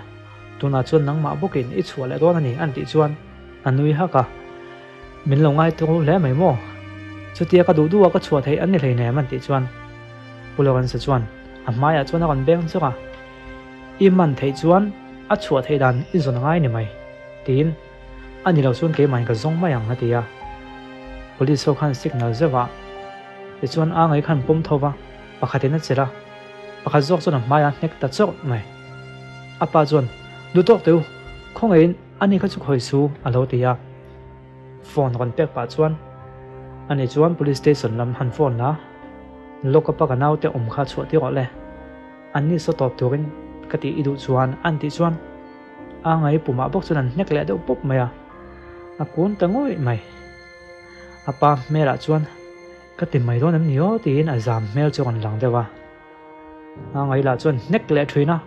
[SPEAKER 1] Tunah chuan nangmah bawkin i chhuah leh dawn a ni an tih chuan a nui hak a, Min lo ngai tur hle mai maw? Chutia ka duh duh a ka chhuah theih an ni hleinem an tih chuan Pu Lawrence chuan a hmaiah chuan a rawn beng chawk a, I man theih chuan a chhuah theih dan i zawn a ngai ni mai tiin a ni lo chuan keimahin ka zawng mai ang a ti a. Police ho khan signal zeuh a, tichuan a ngai khan pawm tho va, pakhatin a chelh a, pakhat zawk chuan a hmaiah a hnek ta chawrh mai. A pa chuan, Duh tawk teh u, khawngaihin ani kha chu khawi su, a lo ti a. Phone rawn pek pah chuan, Ani chuan police station lam han phone la, lock up a ka naute awm kha chhuah tir rawh le, anni saw tawp turin ka tih i duh chuan an tih chuan a ngai pumah bawk chuan an hnek leh deuh pawp mai a, a kun ta ngawih mai. A pa hmelah chuan, Ka ti mai dawn em ni aw tiin a zam hmel chu a rawn lang deuh a. A ngaihlah chuan hnek leh thin a,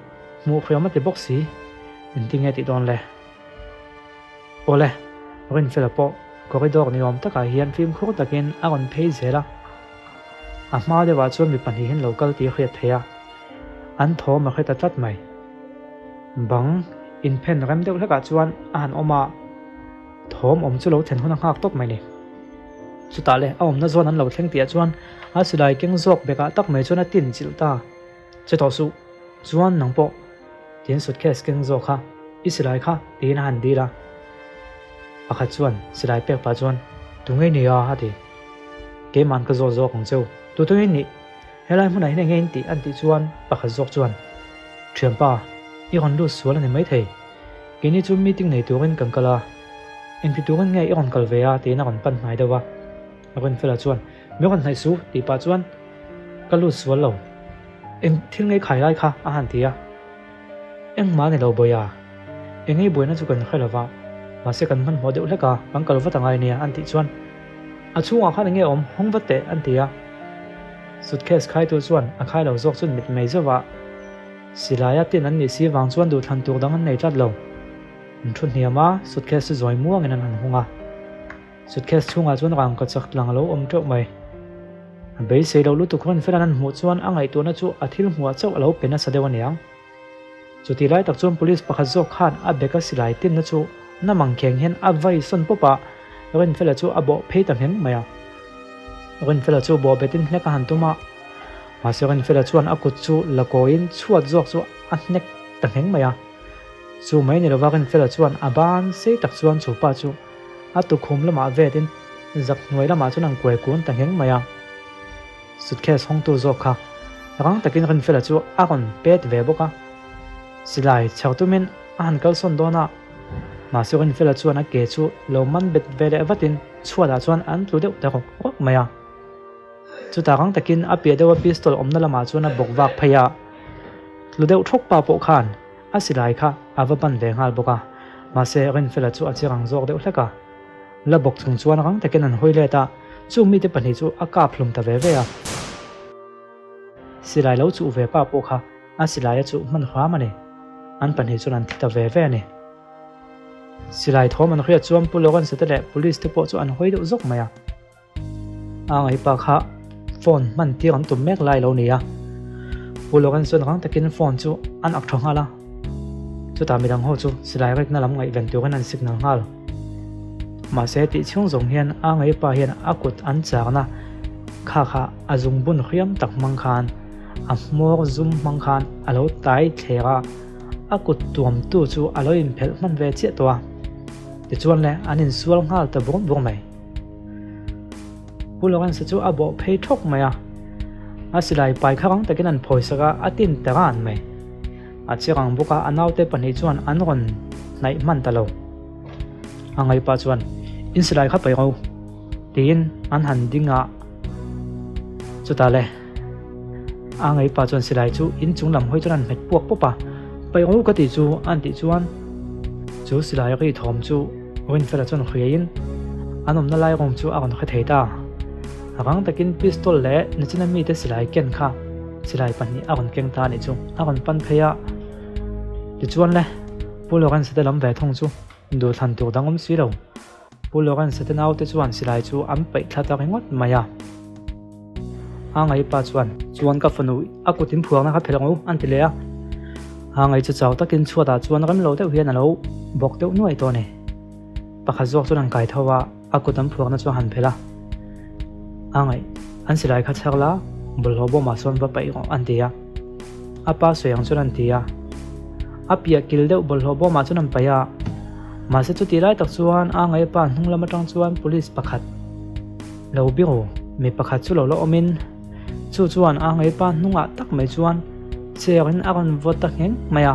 [SPEAKER 1] hmuh hriam a ti bawk si. Engtin nge tih dawn le? Awle, Rinfela pawh corridor ni awm takah hian fimkhur takin a rawn phei zel a. A hma deuhah chuan mi pahnihin lo kal tih a hriat theih a, an thawm a hre ta tlat mai. Bang inphen rem deuh hlekah chuan a han awm a. Thawm awm chu lo thlen hun a nghak tawp mai ni. Chutah leh a awmna zawn an lo thleng tihah chuan a silai keng zawk bekah tak mai chuan a tin chilh ta. Che tawh suh, chuan nang pawh tiin suitcase keng zawk kha i silai kha tiin a han dil a. Pakhat chuan silai pek pah chuan Tu ngei ni a? a ti. Keiman ka zawt zawk ang cheu, tu tu in nih? Helai hmunah hian enge in tih? an tih chuan pakhat zawk chuan Thianpa, i rawn lut sual a ni maithei. Keini chu meeting nei turin kan kal a, engti turin nge i rawn kal ve a tiin a rawn pan hnai deuh a. Rinfela chuan, Mi rawn hnaih su tih pah chuan ka lut sual lo, eng thil ngei khai lai kha a han ti a. Engmah a ni lo Bawia, eng ngei buaina chu kan hre lo va, mahse kan hmanhmawh deuh hlek a, kan kal vat angai nia an tih chuan a chhungah khan enge awm hawng vat teh an ti a. Suitcase khaitu chuan a khai lo zawk chuan mitmei zauh a. Silaia tin an nih si vang chuan duhthlan tur dang an nei tlat lo. An thu hniam a, suitcase chu zawi muangin an han hung a. Suitcase chhungah chuan rangka chak tlang a lo awm teuh mai. A beisei loh lutuk rawn fel an han hmuh chuan a ngaihtuahna chu a thil hmuhah chauh a lo pe nasa deuh aniang. Chuti lai tak chuan police pakhat zawk khan a bag a silai tinna chu na mangkheng hian a vai sawn pawp a, Rinfela chu a bawh phei ta ngheng mai a. Rinfela chu bawh betin hlek a han tum a. Mahse Rinfela chuan a kut chu la kawiin chhuat zawk chu a hnek ta ngheng mai a. Chu mai ni lova Rinfela chuan a ban sei tak chuan chu pa chu a tukhum lamah vetin zak hnuai lamah chuan an kuai kun ta ngheng mai a. Suitcase hawngtu zawk kha rang takin Rinfela chu a rawn pet ve bawk a. Silai chher tumin a han kalsawn dawn a, mahse Rinfela chuan a ke chu lo man bet ve leh vatin chhuatah chuan an tlu deuh ta rawk rawk mai a. Chutah rang takin a piah deuha pistol awmna lamah chuan a bawk vak phei a, tlu deuh thawk pa pawh khan a silai kha a va ban ve nghal bawk a, mahse Rinfela chu a che rang zawk deuh hlek a. La bawk chung chuan rang takin an hawi let a, chung mite pahnih chu a kap hlum ta ve ve a. Silai lo chuh ve pa pawh kha a silai a chuh hman hram a ni. An pahnih chuan an thi ta ve ve a ni. Silai thawm an hriat chuan Pu Lawrence-a te leh Police te pawh chu an hawi deuh zawk mai a. A ngaihpa kha phone hman tir an tum mek lai lo ni a. Pu Lawrence chuan rang takin phone chu an ak tha nghal a. Chutah midang ho chu silai rekna lam ngaihven turin an signal nghal. Mahse tih chhung zawng hian a ngaihpa hian a kut an chakna kha kha a zungbun hriam tak hmang khan a hmawr zum hmang khan a lo tai thler a, a kut tuamtu chu a lo inphelh hman ve chiah tawh a. Tichuan le an insual nghal ta bur bur mai. Pu Lawrence chu a bawh phei thawk mai a, a silai pai kha rang takin an phawi sak a, a tin ta ran mai. A che rang bawk a, a naute pahnih chuan an rawn hnaih hman ta lo. A ngaihpah chuan, In silai kha paih ro, tiin an han ding a. Chutah le, a ngaihpah chuan silai chu in chung lam hawi chuan an hmet puak pawp a, Paih ro ka tih chu, an tih chuan chu silai ri thawm chu Rinfela chuan hriaiin an awmna lai rawng chu a rawn hre thei ta. A rang takin pistol leh nichina mite silai ken kha silai pahnih a rawn keng ta a nih chu a rawn pan phei a. Tichuan le, Pu Lawrence te lam ve thung chu duhthlan tur dang awm si lo. Pu Lawrence te naute chuan silai chu an paih thla ta ringawt mai a. A ngaipa chuan, Chuan ka fanu a kut in phuarna kha phelh ang u, an ti leh a. A ngai chu chau takin chhuatah chuan rem lo deuh hian a lo bawk deuh nuai tawh a ni. Pakhat zawk chuan an kai tho a, a kut an phuarna chu a han phelh a. A ngaih, an silai kha chhar la, bawlhhlawh bawmah sawn va paih rawh, an ti a. A pa sawi ang chuan an ti a. A piah kil deuh bawlhhlawh bawmah chuan an paih a. Mahse chutih lai tak chuan a ngaipa hnung lam atang chuan police pakhat, Lo biru, mi pakhat chu lo la awmin, chu chuan a ngeipa hnungah tak mai chuan chair in a rawn vawt ta ngheng mai a.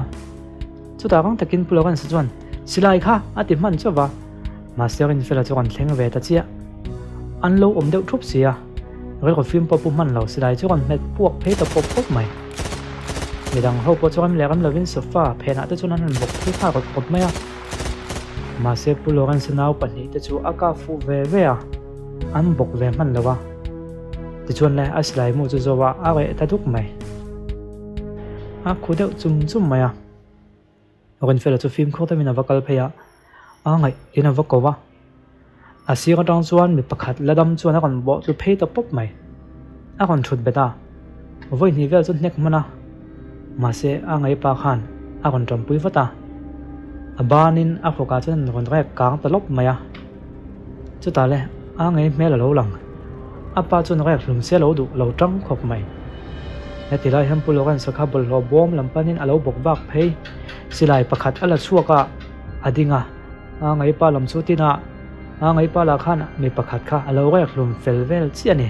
[SPEAKER 1] Chutah rang takin Pu Lawrence chuan, Silai kha! a ti hman chauh va. Mahse Rinfela chu rawn thleng ve ta chiah. An lo awm deuh thup si a, rilru fim pawh pu hman lo silai chu rawn hmet puak phei ta pawp pawp mai. Midang ho pawh chu rem leh rem lovin sofa phenah te chuan an rawn bawk phei nghal rawt rawt mai a. Mahse Pu Lawrence nau pahnih te chu a kah fuh ve ve a, an bawk ve hman lo a. Tichuan le a silai mu chu zo a, a reh ta duk mai. A khu deuh chum chum mai a. Rinfela chu fimkhur deuhin a va kal phei a, a ngaih in a va ko a. A sir atang chuan mi pakhat la dam chuan a rawn bawh tlu phei ta pawp mai. A rawn thut bet a, vawi hnih vel chu hnek hman a, mahse a ngaipa khan a rawn tanpui vat a. A banin a hawkah chuan an rawn rek kang ta lawp mai a. Chutah le a ngei hmel a lo lang. A pa chuan rek hlum se lo duh lo tang khawp mai. Heti lai hian Pu Lawrence-a kha bawlhhlawh bawm lam panin a lo bawk vak phei. Silai pakhat a la chhuak a, a ding a. A ngaipa lam chu tinah a ngaipa lah khan mi pakhat kha a lo rek hlum fel vel chiah a ni.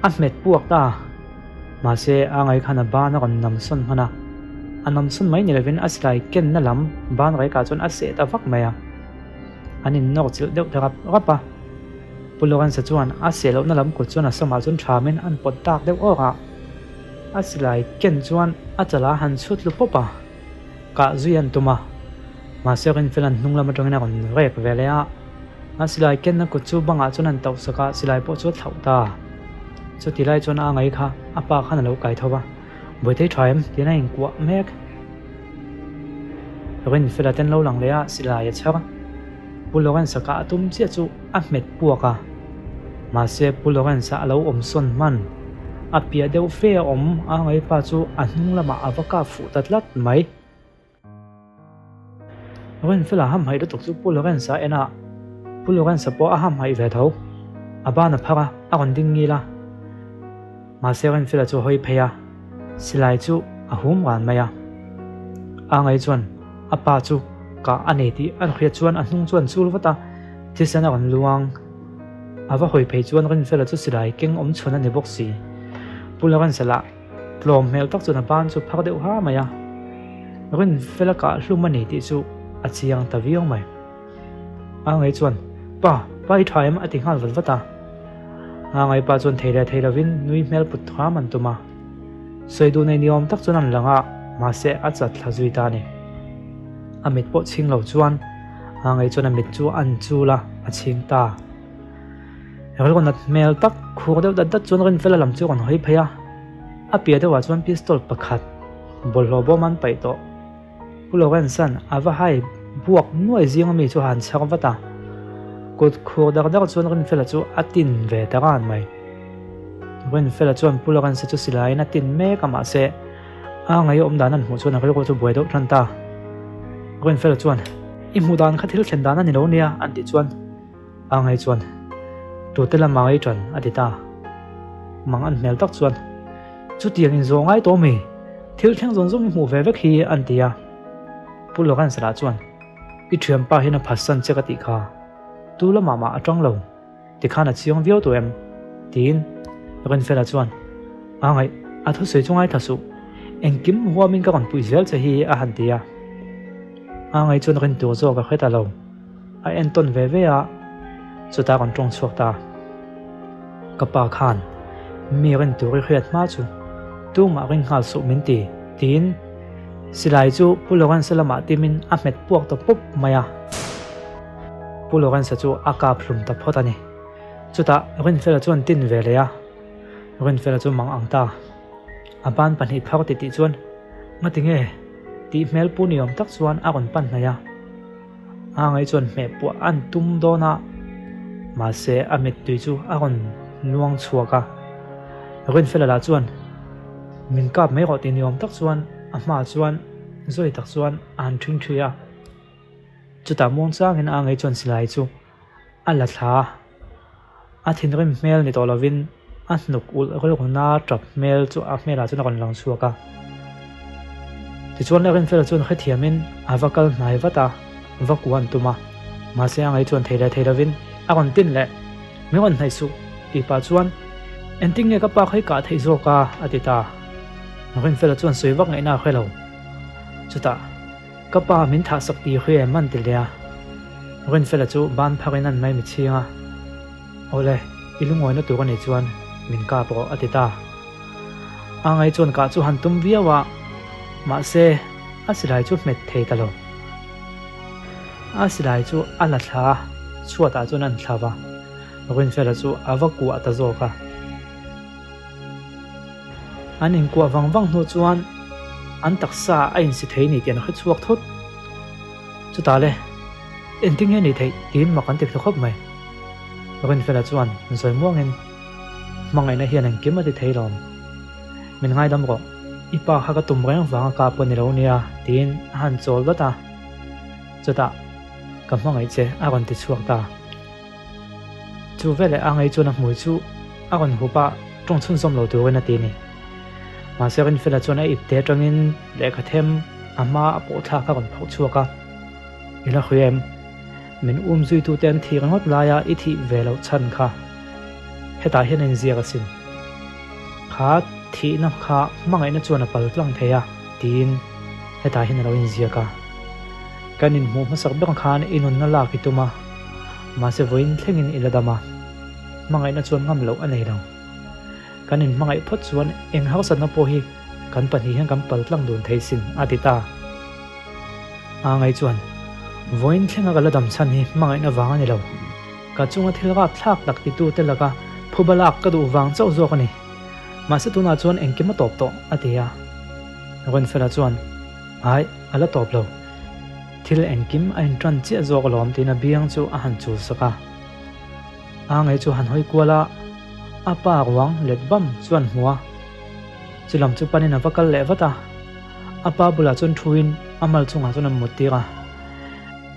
[SPEAKER 1] A hmet puak ta. Mahse a ngai khan a ban a rawn nam sawn hman a. A nam sawn mai ni lovin a silai kenna lam ban raikah chuan a seh ta vak mai a. An innawk chilh deuh ta rap rap a. Pu Lawrence-a chuan a seh lohna lam kut chuan a samah chuan thamin an pawt tak deuh awk a. A silai ken chuan a chalah a han chhut lu pawp a. Kah zui an tum a, mahse Rinfela'n hnung lam atangin a rawn rek ve leh a, a silai kenna kut chu bangah chuan an tauh sak a, silai pawh chu a thlauh ta. Chuti lai chuan a ngai kha a pa khan a lo kai tho va, Bawitei tha em? tiin a inkuah mek. Rinfela ten lo lang leh a, silai a chhar. Pu Lawrence-a kah a tum chiah chu a hmet puak a, mahse Pu Lawrence-a a lo awm sawn hman. A piah deuh fe a awm a ngaipa chu a hnung lamah a va kap fuh ta tlat mai. Rinfela hamhaih lutuk chu Pu Lawrence-a a en a, Pu Lawrence-a pawh a hamhaih ve tho. A ban a phar a, a rawn ding ngil a. Mahse Rinfela chu a hawi phei a, silai chu a hum ran mai a. A ngai chuan a pa chu kah a nei tih a hriat chuan a hnung chuan chul vat a, thisen a rawn luang. A va hawi phei chuan Rinfela chu silai keng awm chhun a ni bawk si. Pu Lawrence lah tlawm hmel tak chuan a ban chu phar deuh ha mai a. Rinfela kah hlum a ni tih chu a chiang ta viau mai. A ngai chuan, Pa, pa i tha em? a ti nghal vat vat a. A ngai pa chuan thei leh thei lovin nui hmel put hram an tum a. Sawi duh nei ni awm tak chuan an lang a, mahse a chat thla zui ta a ni. A mit pawh chhing lo chuan a ngai chuan a mit chu an chul a, a chhing ta. Rilru nat hmel tak khur deuh dat dat chuan Rinfela lam chu a rawn hawi phei a. A piah deuhah chuan pistol pakhat bawlhhlawh bawm an paih tawh. Pu Lawrence-a'n a va hai buak nuai zing ami chu a han chhar vat a, kut khur dar dar chuan Rinfela chu a tin ve ta ran mai. Rinfela chuan Pu Lawrence-a chu silaiin a tin mek a mahse a ngaih awm dan an hmuh chuan a rilru chu buai deuh tan ta. Rinfela chuan, I hmuh dan kha thil thlen dan a ni lo nia an tih chuan a ngaih chuan, Tute lama ngei tan a ti ta. Mang an hmel tak chuan, Chutiang in zawh ngai tawh mi? Thil thleng zawng zawng i hmuh ve vek hi an ti a. Pu Lawrence lah chuan, I thianpa hian a phatsan che ka tih kha. Tu lamah mah a tang lo. Tikhan a chiang viau tawh em? Tiin Rinfela chuan, A ngaih, a thusawi chu ngaithla suh. Engkim huamin ka rawn puih zel che hi a han ti a. A ngaih chuan rin tur zawk a hre ta lo. A entawn ve ve a, chutah rawn tawng chhuak ta. Ka pa khan mi rin tur i hriat hma chu tumah ring nghal suh min ti, tiin silai chu Pu Lawrence-a lamah timin a hmet puak ta pup mai a. Pu Lawrence-a chu a kap hlum ta phawt a ni. Chutah Rinfela chuan tin ve leh a, Rinfela chu mang ang ta. A ban pahnih phar titih chuan, Ngati nge? tih hmel pu ni awm tak chuan a rawn pan hnaih a. A ngaih chuan hmeh puah an tum dawn a, mahse a mittui chu a rawn luang chhuak a. Rinfela lah chuan min kap mai rawh tih ni awm tak chuan a hmaah chuan zawi tak chuan a han ṭhing ṭhi a. Chutah muangchangin a ngaih chuan silai chu a la thla a. A thinrim hmel ni tawh lovin a hnuk ulh rilruna tap hmel chu a hmelah chuan a rawn lang chhuak a. Tichuan Rinfela chuan hrethiamin a va kal hnai vat a, va kuah an tum a. Mahse a ngaih chuan thei leh thei lovin a rawn tin leh, Min rawn hnaih suh tih pah chuan Engtin nge ka pa kha i kah theih zawk a? a ti ta. Rinfela chuan sawi vak ngaihna a hre lo. Chutah. Ka pa min thah sak tih hria em an ti leh a. Rinfela chu ban phak in an mai mi chhing a. Awle, i lungawina tur a nih chuan min kap rawh a ti ta. A ngai chuan kah chu han tum viau a, mahse a silai chu hmet thei ta lo. A silai chu a la thla a, chhuatah chuan an thla va. Rinfela chu a va kuah ta zawk a. An inkuah vang vang hnu chuan an taksa a insi thei ni tih an hre chhuak thut. Chutah le, engtin nge ni theih tiin mak an ti thla khawp mai. Rinfela chuan zawi muangin, Hmangaihna hian engkim a ti thei lawm. Min ngaidam rawh, i pa kha ka tum reng vanga kap ka ni lo nia tiin a han chawl dawt a. Chutah, Ka hmangaih che a rawn ti chhuak ta. Chu veleh a ngei chuan a hmui chu a rawn hup a, tawng chhunzawm lo turin a ti a ni. Mahse Rinfela chuan a ipte atangin lehkha them a hma a pawh thlak a rawn phauh chhuak a, I la hria em? Min um zuitute an thih ringawt laia i thih ve loh chhan kha hetah hian a inziak asin. Kha thihna kha hmangaihna chuan a pal tlang thei a, tiin hetah hian a lo inziak a. Kan inhmuh hmasak ber khan i nunna lak i tum a, mahse vawiin thlengin i la dam a, hmangaihna chuan ngam loh a nei lo. Kan inhmangaih phawt chuan eng harsatna pawh hi kan pahnih hian kan pal tlang dun thei sin, a ti ta. A ngai chuan, Vawiin thlenga ka la dam chhan hi hmangaihna vang a ni lo. Ka chunga thil rap thlak tak titute laka phuba lak ka duh vang chauh zawk a ni. Mahse tunah chuan engkim a tawp tawh, a ti a. Rinfela chuan, Ai, a la tawp lo. Thil engkim a inṭan chiah zawk alawm tiin a biang chu a han chul sak a. A ngei chu han hawi kual a, a pa ruang let bam chuan hmu a. Chulam chu panin a va kal leh vat a. A pa bulah chuan thuin a mal chungah chuan a mut tir a.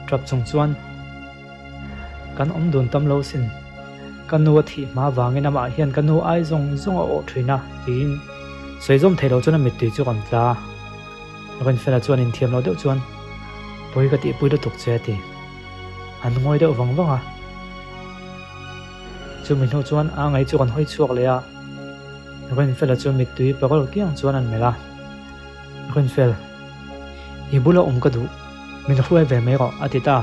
[SPEAKER 1] Ṭap chung chuan, Kan awm dun tam lo sin. Ka nu a thih hma vangin amah hian ka nu ai zawng zawng a awh thin a, tiin sawi zawm thei lo chuan a mittui chu rawn tla a. Rinfela chuan inthiam lo deuh chuan, Pawi ka tihpui lutuk che a ti. An ngawi deuh vang vang a. Chumi hnu chuan a ngei chu rawn hawi chhuak leh a. Rinfela chu mittui parawl kiang chuan an melh a. Rinfel, i bula awm ka duh, min hruai ve mai rawh, a ti ta.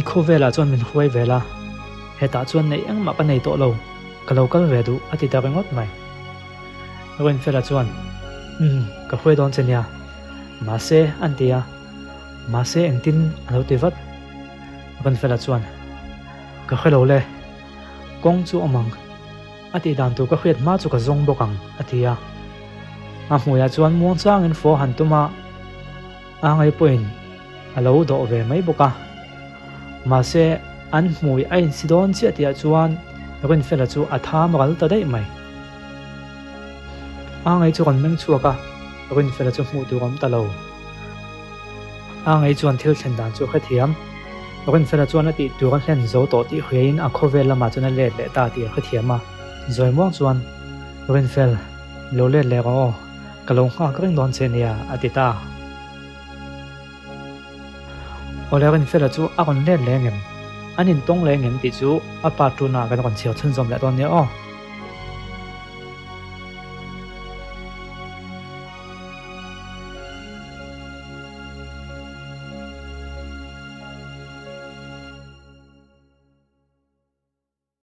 [SPEAKER 1] I khawvelah chuan min hruai ve la, hetah chuan neih engmah ka nei tawh lo, ka lo kal ve duh, a ti ta ringawt mai. Rinfela chuan, Umm, ka hruai dawn che nia, mahse, an ti a, mahse engtin a lo ti vat. Rinfela chuan, Ka hre lo le, kawng chu awm ang. A tih dan tur ka hriat hma chu ka zawng bawk ang, a ti a. A hmuiah chuan muang changin fo han tum a, a ngai pawhin a lo dawh ve mai bawk a. Mahse, an hmui a insi dawn chiah tihah chuan Rinfela chu a tham ral ta daih mai. A ngai chu rawn meng chhuak a, Rinfela chu hmuh tur a awm ta lo. A ngei chuan thil thlen dan chu a hrethiam. Rinfela chuan a tih tur a hlen zo tawh tih hriain a khawvel lamah chuan a let leh ta tih a hrethiam a. Zawi muang chuan, Rinfel, lo let leh rawh aw, ka lo nghak reng dawn che nia, a ti ta. Awle Rinfela chu a rawn let leh ngem? An intawng leh ngem tih chu a pa tuna kan rawn chhiar chhunzawm leh dawn nia aw.